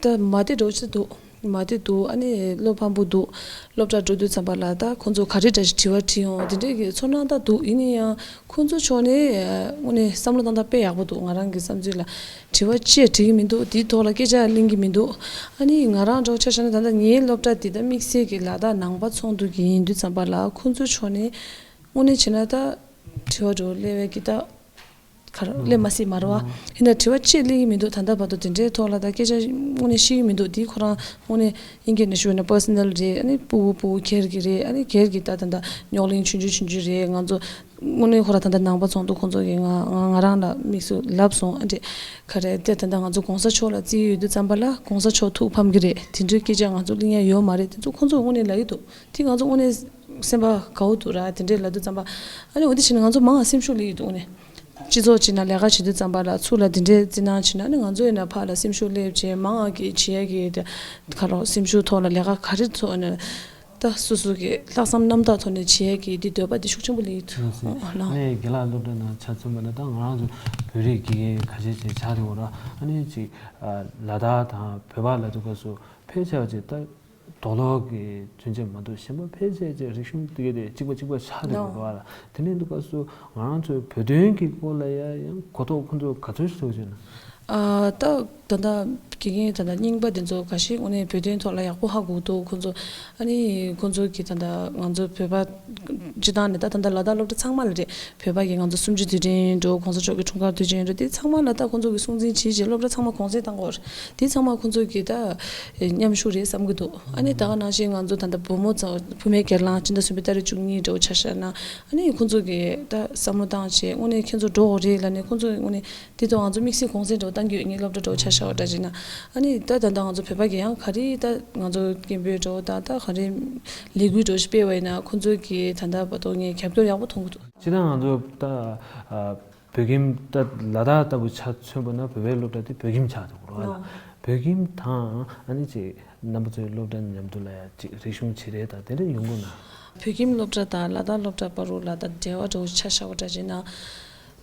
ད་མ་བདེ་འགྲོ་ཅི་འདུག་མ་བདེ་འདུག་ཨ་ནི་བློ་ཕམ་པོ་འདུག་སློབ་གྲྭ་འགྲོ་དུས་ཙམ་པ་ལ་ད་ཁོང་ཚོ་ག་རེ་འདྲ་ཞིག་དྲི་བ་དྲིས་ཡོང་དེ་འདྲའི་གི་ཚོར་སྣང་ད་འདུག་ཡིན་ན་ཡང་ཁོང་ཚོ་ཕྱོགས་ནས་དངོས་གནས་བསམ་བློ་བཏང་སྟངས་དཔེ་ཡག་པོ་འདུག་ང་རང་གི་བསམ་ཚུལ་ལ་དྲི་བ་ཅི་ཡང་དྲི་གི་མི་འདུག་དེའི་ཐོག་ལ་སྐད་ཆ་གླེང་གི་མི་འདུག་ཨ་ནི་ང་རང་འདྲ་བོ་ཆ་བཞག་ན་ད་ལྟ་ངའི་སློབ་གྲྭ་དེ་ད་དམིགས་བསལ་གྱི་ལ་དྭགས་ནང་པ་ཚོགས་འདུ་གི་ཡིན་དུས་ཙམ་པ་ལ་ཁོང་ཚོ་ཕྱོགས་ནས་དངོས་གནས་བྱས་ན་ད་དྲི་བ་འདྲ་བོ་སླེབས་པའི་གི་ད། ག་རེ་སླེབས་མ་སྲིད་མ་རེད་བ། ཡིན་ན་དྲི་བ་ཅིག་སླེབས་ཀྱི་མི་འདུག་ད་ལྟ་བར་དུ་དེ་འདྲའི་ཐོག་ལ་ད་སྐད་ཆ་དངོས་གནས་བཤད་ཀྱི་མི་འདུག་དེ་ཁོ་རང་དངོས་གནས་དབྱིན་སྐད་ནས་ཞུས་ན་པར་སོ་ནལ་རེད། ཨ་ནི་ཕྲུ་གུ་ཕྲུ་གུ་སྒེར་གྱི་རེད། ཨ་ནི་སྒེར་གྱི་ད་ད་ལྟ་རྙོག་གླེང་ཆུང་ཆུང་ཆུང་ཆུང་རེད། ང་ཚོ་དངོས་གནས་ཁོ་རང་ད་ལྟ་ནང་པ་ཚོགས་འདུ་ཁོང་ཚོ་གིས་ང་ང་ང་རང་ལ་དམིགས་སུ་ལབ་སོང་། ཨ་འདྲས་ག་རེ་དེ་ད་ལྟ་ང་ཚོ་གོང་ས་མཆོག་ལ་བརྩི་ཡི་ཡོད་དུས་ཙམ་པ་ལ་གོང་ས་མཆོག་ཐུགས་ཕམ་གྱི་རེད། དེ་འདྲའི་སྐད་ཆ་ང་ཚོ་གླེང་ཡ་ཡོད་མ་རེད། དེ་ཚོ་ཁོང་ཚོ་དངོས་གནས་ལབ་ཀྱི་འདུག་དེ་ང་ཚོ་དངོས་གནས་སེམས་པ་དགའ་བོ་འདུག་ར། དེ་འདྲས་ལབ་དུས་ཙམ་པ་ཨ་ནི་འོ་དེ་བྱས་ན་ང་ཚོ་མང་ང་སེམས་ཤུགས་སླེབས་ཀྱི་འདུག་དངོས་གནས། སྤྱི་ཚོགས་སྤྱི་ནང་ལས་ཀ་བྱེད་དུས་ཙམ་པ་ལ་ཚུར་ལ་འདི་འདྲའི་བརྩི་སྣང་བྱེད་ན་ནི་ང་ཚོ་ཡིན་ན་ཕར་ལ་སེམས་ཤུགས་སླེབས་བྱས་མང་ང་གི་བྱེད་ཡ་གི་དེ་ག་རེ་སེམས་ཤུགས་ཐོག་ལ་ལས་ཀ་ག་རེ་ཚོགས་ན་ད་སོ་སོ་གི་ལྷག་བསམ་རྣམ་དག་ཐོག་ནས་བྱེད་ཡ་གི་འདི་འདོད་པ་འདི་ཤུགས་ཆེན་པོ་སླེབས་ཀྱི་འདུག་ཨ་ལགས། ནས་དགེ་ལགས་སློབ་གྲྭ་ནང་ཆ་མཚོན་པ་ན་ད་ང་རང་ཚོ་བོད་རིགས་དགེ་རྒན་ཁ་ཤས་ཅིག་ཆགས་རེད་འོ་ར། ཨ་ནི་ཅིག་ལ་དྭགས་དང་བོད་པ་ལ་དུ་ག་སུ་ཕལ་ཆེ་བ་ཅིག་ད། དོག་ལོག་གི་མཚོན་བྱེད་མ་གཏོགས་གཞན་པ་ཕལ་ཆེར་ཅིག་རིག་གཞུང་དེ་གའི་དེ་གཅིག་པ་གཅིག་པ་ཆགས་འདུག་གོ་བ་ལ། དེ་ནས་འདུག་ག་སུ་ང་རང་ཚོའི་བོད་དོན་གྱི་སྐོར་ལ་ཡ་ཡང་གོ་རྟོགས་ཁོང་ཚོ་ག་ཚོད་ཞིག་ཡོད་ན། ཨ་ད་ད་ད་དགེ་རྒན་ད་ད་རྙིང་པ་དེ་ཚོ་འགའ་ཞིག་དངོས་གནས་བོད་དོན་ཐོག་ལ་ཡག་པོ་ཧ་གོ་འདུག་ཁོང་ཚོ་ཨ་ནི་ཁོང་ཚོ་གི་ད་ད་ང་ཚོ་བོད་པ་སྤྱི་བཏང་ནས་ད་ད་ད་ལ་དྭགས་སློབ་གྲྭ་ཚང་མ་ལ་རེད། བོད་པ་གི་ང་ཚོ་གསུམ་བཅུ་དུས་དྲན་འགྲོ་གོང་ས་མཆོག་གི་འཁྲུངས་སྐར་དུས་ཆེན་འགྲོ་དེ་ཚང་མ་ལ་ད་ཁོང་ཚོ་གི་སྲུང་བརྩི་བྱེད་བྱེད་སློབ་གྲྭ་ཚང་མ་གུང་སེང་བཏང་གོ་རེད། དེ་ཚང་མ་ཁོང་ཚོ་གི་ད་མཉམ་ཞུགས་རེད་བསམ་གི་འདུག་ཨ་ནི་ད་ག་ནང་བཞིན་ང་ཚོ་ད་ལྟ་བུ་མོ་ཚོ་བུད་མེད་སྒེར་ལངས་སྤྱི་ཟླ་གསུམ་པའི་ཏ་རིག་བཅུ་གཉིས་འགྲོ་ཆ་བཞག་ན་ཨ་ནི་ཁོང་ཚོ་གི་ད་བསམ་བློ་བཏང་བྱས་དངོས་གནས་ཁྱེད་ཚོ་འགྲོ་དགོས་རེད་ལབ་ནས་ཁོང་ཚོ་དངོས་གནས་དེ་ཐོག་ང་ཚོ་དམིགས་བསལ་གུང་སེང་འགྲོ་བཏང་གི་ཡོད། ངའི་སློབ་གྲྭ་འགྲོ་ཆ་བཞག་པ་འདྲ་བྱས་ན་ཨ་ནི་ད་ད་ལྟ་ང་ཚོ་བོད་པ་གི་ཡང་ག་རེ་ད་ང་ཚོ་སྐད་འབོད་འགྲོ་ད་ད་ག་རེ་ལས་འགུལ་འགྲོ་ཞིག་སྤེལ་བ་ཡིན་ན་ཁོང་ཚོ་གི་ད་ལྟ་བར་དུ་ངས་རྒྱབ་སྐྱོར་ཡག་པོ་མཐོང་གི་འདུག་སྤྱིར་བཏང་ང་ཚོ་ད་ཨ་བོད་ཁྱིམ་ད་ལ་དྭགས་ལྟ་བུ་ཆ་མཚོན་པ་ན་བོད་པའི་སློབ་གྲྭ་དེ་བོད་ཁྱིམ་ཆགས་འདུག་རོགས་ལ། བོད་ཁྱིམ་དང་ཨ་ནི་ཅིག་རྣམ་པ་ཚོའི་སློབ་གྲྭ་མཉམ་དུ་ལ་ཡ་ཅིག་རིག་གཞུང་བྱེད་རེས་དང་དེ་འདྲ་ཡོང་གི་ན། བོད་ཁྱིམ་སློབ་གྲྭ་དང་ལ་དྭགས་སློབ་གྲྭ་བར་དུ་ལ་ད་འབྲེལ་བ་འདྲ་བོ་ཆ་བཞག་པ་འདྲ་བྱས་ན།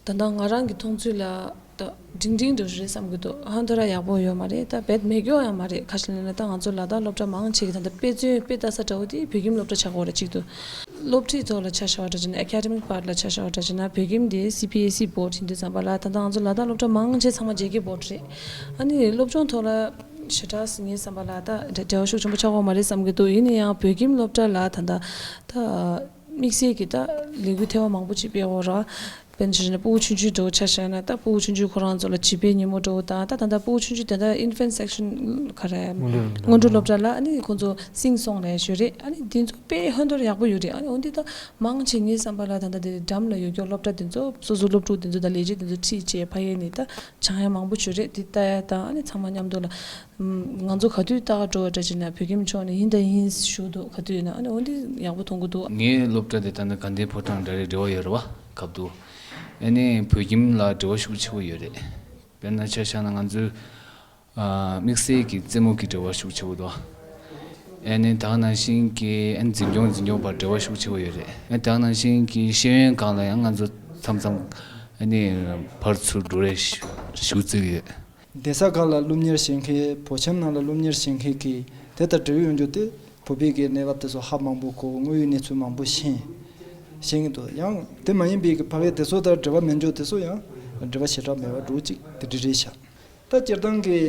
ད་ལྟ་ང་རང་གི་མཐོང་ཚུལ་ལ་ད་འབྲིང་འབྲིང་འདྲ་བོ་རེད་བསམ་གྱི་འདུག་ཧང་ཐོ་ར་ཡག་པོ་ཡོད་མ་རེད། ད་རྦད་མེད་མཁན་ཡང་མ་རེད། ཁ་ཤས་ལ་ན་ད་ང་ཚོ་ལ་དྭགས་སློབ་གྲྭ་མང་ཆེ་གི་ད་ལྟ་དཔེ་མཛོད་དཔེ་ལྟ་ས་འདྲ་བོ་དེ་བོད་ཁྱིམ་སློབ་གྲྭ་ཆགས་ཀྱི་ཡོད་རེད་གཅིག་ཏུ། སློབ་ཁྲིད་ཐོག་ལ་ཆ་བཞག་པ་འདྲ་བྱས་ན་academic part ལ་ཆ་བཞག་པ་འདྲ་བྱས་ན་བོད་ཁྱིམ་དེ་སི་བི་ཨེ་སི་board ཡིན་དུས་ཙམ་པ་ལ་ད་ལྟ་ང་ཚོ་ལ་དྭགས་སློབ་གྲྭ་མང་ཆེ་ཚང་མ་རྒྱ་སྐྱེད་board རེད། ཨ་ནི་སློབ་སྦྱོང་ཐོག་ལ་ཞེ་དྲག་ཟེར་ངེས་བསམ་པ་ལ་ད་འབྲེལ་བ་ཤུགས་ཆེན་པོ་ཆགས་ཀྱི་ཡོད་མ་རེད་བསམ་གྱི་འདུག་ཡིན་ན་ཡང་བོད་ཁྱིམ་སློབ་གྲྭ་ལ་ད་ལྟ་ད་དམིགས་བསལ་གྱི་ད་ལས་འགུལ་ཐེ་བ་མང་པོ་ཅིག་སྤེལ་ཡོད་རེད། དཔེར་ན་ཆ་བཞག་ན་སྤུ་གུ་ཆུང་ཆུང་འདྲ་བོ་ཆ་བཞག་ན་ད་སྤུ་གུ་ཆུང་ཆུང་ཁོ་རང་ཚོ་ལ་བྱིས་པའི་ཉིན་མོ་འདྲ་བོ་དང་ད་ད་ལྟ་སྤུ་གུ་ཆུང་ཆུང་དེ་འདྲ་infant section ག་རེ་སྔོན་འགྲོ་སློབ་གྲྭ་ལ་ཨ་ནི་ཁོང་ཚོ་sing song ལབ་ཡ་ཞིག་ཡོད་རེད། ཨ་ནི་འདི་ཚོ་དཔེ་ཧོན་ཐོར་ཡག་པོ་ཡོད་རེད། ཨ་ནི་འོན་ཏེ་ད་མང་ཆེ་ངའི་བསམ་པ་ལ་ད་ལྟ་དེ་འགྲམ་ལ་ཡོད་རྒྱུ་སློབ་གྲྭ་དེ་ཚོ་སོ་སོ་སློབ་ཕྲུག་དེ་ཚོ་དང་ལས་བྱེད་དེ་ཚོ་ཁྲིད་བྱས་ཕ་གིར་ནས་ད་སྦྱང་ཡ་མང་པོ་ཡོད་རེད། དེ་ལྟ་ཡ་དང་ཨ་ནི་ཚང་མ་མཉམ་དུ་ལ་ང་ཚོ་ག་དུས་ལྟ་ག་འགྲོ་བ་འདྲ་བྱས་ན་བོད་ཁྱིམ་ཕྱོགས་ནས་ཡིན་དང་ཡིན་ཞུ་འདུག་ག་དུས་ཡིན་ན་ཨ་ནི་འོན་ཏེ་ཡག་པོ་མཐོང་གི་འདུག་ངའི་སློབ་གྲྭ་དེ་ད་ནི་དགའ་ལྡན་ཕོ་བྲང་འདྲ་རེད། འབྲེལ་བ་ཡོད་རེད་བ། ཁབ་ཏུ་ཨ་ནི་བོད་ཁྱིམ་ལ་འབྲེལ་བ་ཤུགས་ཆེ་བོ་ཡོད་རེད། དཔེར་ན་ཆ་བཞག་ན་ང་ཚོའི་ཨ་དམིགས་བསལ་གྱི་རྩེད་མོ་གི་འབྲེལ་བ་ཤུགས་ཆེ་བོ་འདུག་ཨ་ནི་ད་ག་ནང་བཞིན་གྱི་ཨ་ནི་འཛིན་སྐྱོང་འཛིན་སྐྱོང་བར་འབྲེལ་བ་ཤུགས་ཆེ་བོ་ཡོད་རེད། ཨ་ནི་ད་ག་ནང་བཞིན་གྱི་ཤེས་ཡོན་སྒང་ལ་ཡང་ང་ཚོ་མཚམས་མཚམས་ཨ་ནི་ཕར་ཚུར་འགྲོ་རེས་ཞུ་བརྩི་གི་ཡོད། གདན་ས་ཁག་ལ་སློབ་གཉེར་བྱེད་མཁན་བོད་ཁྱིམ་ནང་ལ་སློབ་གཉེར་བྱེད་མཁན་གྱི་དེ་དང་འབྲེལ་ཡོད་ཡོང་རྒྱུ་དེ་བོད་པའི་གི་གནས་བབ་དེ་ཚོ་ཧ་མང་པོ་གོ་དངོས་ཡོད་གནས་ཚུལ་མང་པོ་ཤེས་ཤེས་ཀྱི་འདུག་ཡང་དེ་མ་ཡིན་པའི་གི་ཕ་གི་དེ་ཚོ་དང་འབྲེལ་བ་མེད་རྒྱུ་དེ་ཚོ་ཡང་འབྲེལ་བ་ཞེ་དྲག་མེད་པ་འགྲོ་གཅིག་དེ་འདྲ་རེད་ཤག་ད་སྤྱིར་བཏང་གི་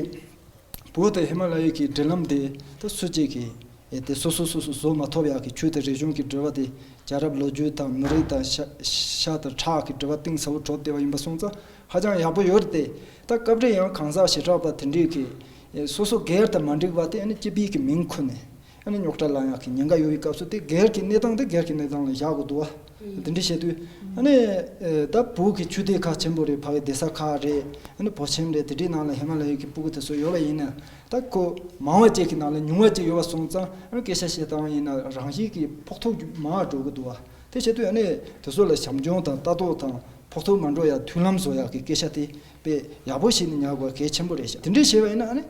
བོད་དང་ཧི་མ་ལ་ཡའི་གི་འབྲེལ་ལམ་དེ་ད་སུ་གཅིག་གིས་ཨེ་དེ་སོ་སོ་སོ་སོ་བཟོ་མ་ཐུབ་ཡག་གི་ཆོས་དང་རིག་གཞུང་གི་འབྲེལ་བ་དེ་རྒྱལ་རབས་ལོ་རྒྱུས་དང་མི་རིགས་དང་ཤ་ཤ་དང་ཁྲག་གི་འབྲེལ་བ་གཏིང་ཟབ་པོ་འགྲོ་བསྡད་པ་ཡིན་པ་སོང་ཙང་ཧ་ཅང་ཡག་པོ་ཡོད་རེད་དེ། ད་སྐབས་རེ་ཡང་གང་ཟག་ཞེ་དྲག་པ་དེ་འདྲས་ཀྱིས་ཨེ་སོ་སོ་སྒེར་དང་མ་འགྲིག་པ་དེ་ཨ་ནི་སྤྱི་པའི་གི་མིང་ཁུར་ནས་ཨ་ནི་རྙོག་དྲ་ལངས་ཡག་གི་ཉེན་ཁ་ཡོད་པའི་སྐབས་སུ་དེ་སྒེར་གྱི་གནས་སྟངས་དེ་སྒེར་གྱི་གནས་སྟངས་ལ་བཞག་དགོས་འདུག་བ། དེ་འདྲ་བཤད་དུས་ཨ་ནི་ཨེ་ད་བོད་ཀྱི་ཆོས་སྡེ་ཁག་ཆེན་པོ་རེད། ཕ་གི་གདན་ས་ཁག་རེད། ཨ་ནི་བོད་ཁྱིམ་རེད། དེ་འདྲའི་ནང་ལ་ཧི་མ་ལ་ཡའི་གི་སྤུ་གུ་དེ་ཚོ་ཡོད་པ་ཡིན་ན། ད་ཁོ་མང་བ་ཅིག་གི་ནང་ལ་ཉུང་བ་ཅིག་ཡོད་པ་སོང་ཙང་ཨ་ནི་སྐད་ཆ་བཤད་སྟངས་ཡིན་ན་རང་བཞིན་གྱིས་ཕོག་ཐུག་མང་བ་འགྲོ་གི་འདུག་བ། དེ་བྱེད་དུས་ཨ་ནི་དེ་ཚོ་ལ་བྱམས་སྐྱོང་དང་ལྟ་རྟོག་དང་ཕོག་ཐུག་མ་འགྲོ་ཡ་མཐུན་ལམ་བཟོ་ཡག་གི་སྐད་ཆ་དེ་དཔེ་ཡག་པོ་ཞིག་ནས་ཉར་དགོས་གལ་ཆེན་པོ་རེད་ཤག་དེ་འདྲས་བྱས་པ་ཡིན་ན་ཨ་ནི་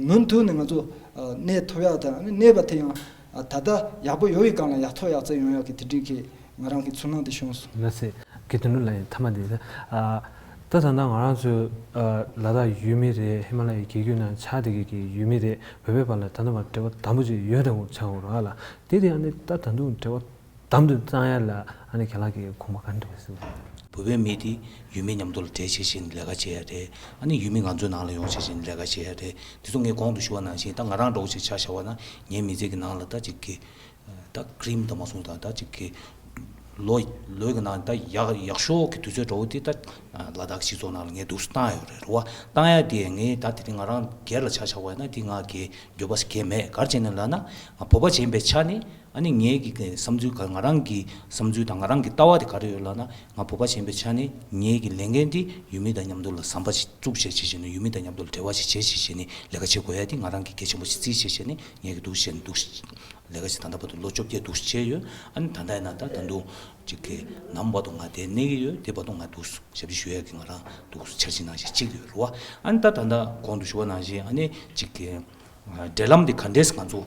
མུ་མཐུད་ནས་ང་ཚོ་གནས་ཐུབ་ཡག་དང་ཨ་ནི་གནས་པ་དེ་ཡང་ད་ལྟ་ཡག་པོ་ཡོད་པའི་སྒང་ལ་ཡག་ཐོག་ཡག་བརྩེགས་ཡོང་ཡག་གི་དེ་འདྲས་ཀྱི་ང་རང་གི་ཚོར་སྣང་དེ་བྱུང་སོང་། ལགས་སེ། དགེ་འདུན་ལགས་ཡིན་མཐའ་མ་དེ་ད་ད་ད་ལྟ་ང་རང་ཚོ་ལ་དྭགས་ཡུལ་མི་རེད། ཧི་མ་ལ་ཡའི་རྒྱལ་རྒྱུད་ནང་ཆགས་བསྡད་མཁན་གྱི་ཡུལ་མི་རེད། བོད་པའི་བར་ལ་ད་ལྟ་བར་འབྲེལ་བ་དམ་པོ་ཅིག་ཡོད་དང་ཆགས་ཡོད་རེད་ལ། དེ་དེ་ཨ་ནི་ད་ད་དུང་འབྲེལ་བ་དམ་དུ་བཏང་ཡ་ལ་ཨ་ནི་ཁྱེད་རང་གི་དགོངས་པ་ག་འདྲ་ཡོད་ཟེར་ན། བོད་པའི་མི་དེ་ཡུལ་མི་མཉམ་དུ་ལ་འབྲེལ་བྱེད་བཞིན་ལས་ཀ་བྱེད་ཡ་རེད། ཨ་ནི་ཡུལ་མི་ང་ཚོའི་ནང་ལ་ཡོང་བྱེད་བཞིན་ལས་ཀ་བྱེད་ཡ་རེད། དེ་ཚོ་ངས་གོང་དུ་ཞུ་བ་ནང་བཞིན་ད་ང་རང་འདྲ་བོ་ཞིག་ཆ་བཞག་པ་ན་ངའི་མི་ཚེ་གི་ནང་ལ་ད་ཅིག་གི་ད་ཀྲིམ་དུ་མ་སོང་དང་ད་ཅིག་གི་ལོ་ལོའི་གི་ནང་ད་ཡག་ཡག་ཤོས་ཀྱི་དུས་ཚོད་འདྲ་བོ་དེ་ད་ལ་དྭགས་སྤྱི་ཚོགས་ནང་ལ་ངས་འདུག་སེ་བཏང་ཡོད་རེད་རེད་བ། བཏང་ཡ་དེ་ངས་ད་དེ་རིང་ང་རང་སྒེར་ལ་ཆ་བཞག་པ་ཡིན་ན་དེ་ང་གི་འགྱོད་པ་ཞིག་གང་ཡང་མེད། ག་རེ་བྱས་ནས་ལབ་ན་ང་བོད་པ་ཡིན་པའི་ཆ་ནས་ཨ་ནི་ངའི་གི་གི་བསམ་ཚུལ་ག་ང་རང་གི་བསམ་ཚུལ་དང་ང་རང་གི་ལྟ་བ་དེ་ག་རེ་ཡོད་ལབ་ན་ང་བོད་པ་ཡིན་པའི་ཆ་ནས་ངའི་གི་ལས་འགན་དེ་ཡུལ་མི་དང་མཉམ་དུ་ལ་ཟམ་པ་ཞིག་བཙུགས་བྱས་བྱས་བྱས་ནས་ཡུལ་མི་དང་མཉམ་དུ་ལ་འབྲེལ་བ་ཞིག་བྱས་བྱས་བྱས་ནས་ལས་ཀ་བྱེད་དགོས་ཡ་དེ་ང་རང་གི་གལ་ཆེན་པོ་ཞིག་བརྩིས་བྱས་བྱས་ནས་ངས་གི་འདུག་སེ་བྱས་ནས་འདུག་སེ། ལས་ཀ་ཞིག་ད་ལྟ་བར་དུ་ལོ་བཅོ་བརྒྱད་འདུག་སེ་བྱས་ཡོད། ཨ་ནི་ད་ལྟ་ཡིན་ན་ད་ད་དུང་ཅིག་གི་ནམ་བར་དུ་ང་དེ་གནས་ཀྱི་ཡོད། དེ་བར་དུ་ང་འདུག་སེ་ཞབས་ཕྱི་ཞུ་ཡས་ཀྱི་ང་རང་འདུག་སེ་འཆར་གཞི་ནང་བཞིན་གཅིག་ཡོད་རེད་བ། ཨ་ནི་ད་ད་ལྟ་གོང་དུ་ཞུ་བ་ནང་བཞིན་ཨ་ནི་ཅིག་གི་འབྲེལ་ལམ་དེ་ག་འདྲས་ང་ཚོ་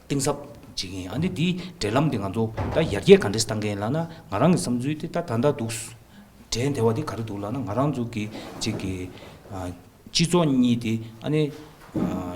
གཏིང་ཟབ་ཅིག་ཡིན། ཨ་ནི་དེའི་འབྲེལ་ལམ་དེ་ང་ཚོ་ད་ཡར་རྒྱས་ག་འདྲས་བཏང་གི་ཡིན་ལབ་ན་ང་རང་གི་བསམ་ཚུལ་དེ་ད་ད་ལྟ་འདུག་སེ་འགྲན་བསྡུར་བ་དེ་ག་རེ་འདུག་ལབ་ན་ང་རང་ཚོ་གི་ཅིག་གི་སྤྱི་ཚོགས་གཉིས་དེ་ཨ་ནི་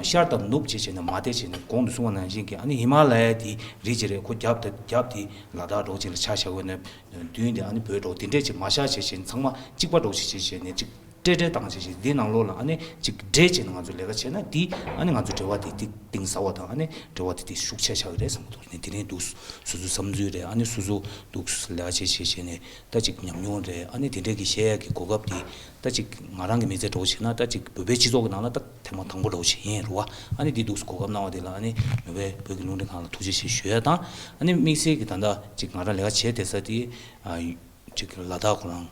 ཤར་དང་ནུབ་བྱས་བྱས་ནས་མ་བསྡད་བྱས་ནས་གོང་དུ་གསུངས་པ་ནང་བཞིན་གྱི་ཨ་ནི་ཧི་མ་ལ་ཡ་དེ་རིགས་ཅིག་རེད། ཁོ་རྒྱབ་དེ་རྒྱབ་དེ་ལ་དྭགས་འདྲ་བོ་ཅིག་ལ་ཆ་བཞག་པ་ཡིན་ན་མདུན་དེ་ཨ་ནི་བོད་འདྲ་བོ་དེ་འདྲས་ཅིག་མ་བཞག་བྱས་བྱས་ནས་ཚང་མ་གཅིག་པ་འདྲ་བོ་ཅིག་བྱས་བྱས་ནས་ཅིག་སྤྲེལ་སྤྲེལ་བཏང་བྱས་བྱས་འདི་ནང་ལོགས་ལ་ཨ་ནི་ཅིག་འདྲེས་བྱས་ནས་ང་ཚོ་ལས་ཀ་བྱས་ན་འདི་ཨ་ནི་ང་ཚོ་འབྲེལ་བ་དེ་ཏིག་གཏིང་ཟབ་པ་དང་ཨ་ནི་འབྲེལ་བ་དེ་ཏིག་ཤུགས་ཆེ་ཆགས་ཀྱི་རེད་བསམ་གྱི་འདུག་ནས་དེ་རིང་འདུག་སོ་སོའི་བསམ་ཚུལ་རེད། ཨ་ནི་སོ་སོ་འདུག་ལས་ཀ་བྱས་བྱས་བྱས་ནས་ད་ཅིག་ཉམས་མྱོང་རེད། ཨ་ནི་དེ་འདྲས་ཀྱི་བཤད་ཡག་གི་གོ་སྐབས་དེ་ད་ཅིག་ང་རང་གི་མི་ཚེ་འདྲ་བོ་བྱས་ན་ད་ཅིག་བོད་པའི་སྤྱི་ཚོགས་ཀྱི་ནང་ལ་ད་ཐེངས་མ་དང་པོ་འདྲ་བོ་ཞིག་ཡིན་རེད་བ། ཨ་ནི་འདི་འདུག་གོ་སྐབས་གནང་བ་དེ་ལ་ཨ་ནི་མི་བོད་བོད་ཀྱི་རླུང་འཕྲིན་ཁང་ལ་ཐུགས་རྗེ་ཆེ་ཞུ་ཡ་དང་། ཨ་ནི་དམིགས་བསལ་གྱི་ད་ལྟ་ཅིག་ང་རང་ལས་ཀ་བྱས་བསྡད་ས་དེ་ཅིག་ལ་དྭགས་ཁོ་རང་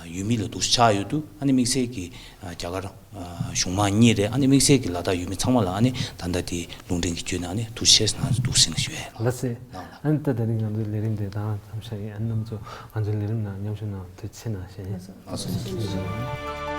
ཡུལ་མི་ལ་འདུག་ཆགས་ཡོད་དུས་ཨ་ནི་དམིགས་བསལ་གྱི་རྒྱ་གར་གཞུང་མང་གཉིས་རེད། ཨ་ནི་དམིགས་བསལ་གྱི་ལ་དྭགས་ཡུལ་མི་ཚང་མ་ལ་ཨ་ནི་ད་ལྟ་དེ་རླུང་འཕྲིན་གྱི་བརྒྱུད་ནས་ཨ་ནི་ཐུགས་རྗེ་ཆེ་གནང་འདུག་ཟེར་ནས་ཞུ་ཡ་ལགས་སེ། ནང་ལ། ཨ་ནི་ད་དེ་རིང་ང་ཚོའི་ལས་རིམ་དེ་ད་མཚམས་བཞག་ཡིན། ཨ་ནི་རྣམ་ཚོ་ང་ཚོའི་ལས་རིམ་ནང་མཉམ་ཞུགས་གནང་བ་ཐུགས་རྗེ་ཆེ་གནང་ཞུ་ཡིན། ལགས་སོ། ཐུགས་རྗེ་ཆེ།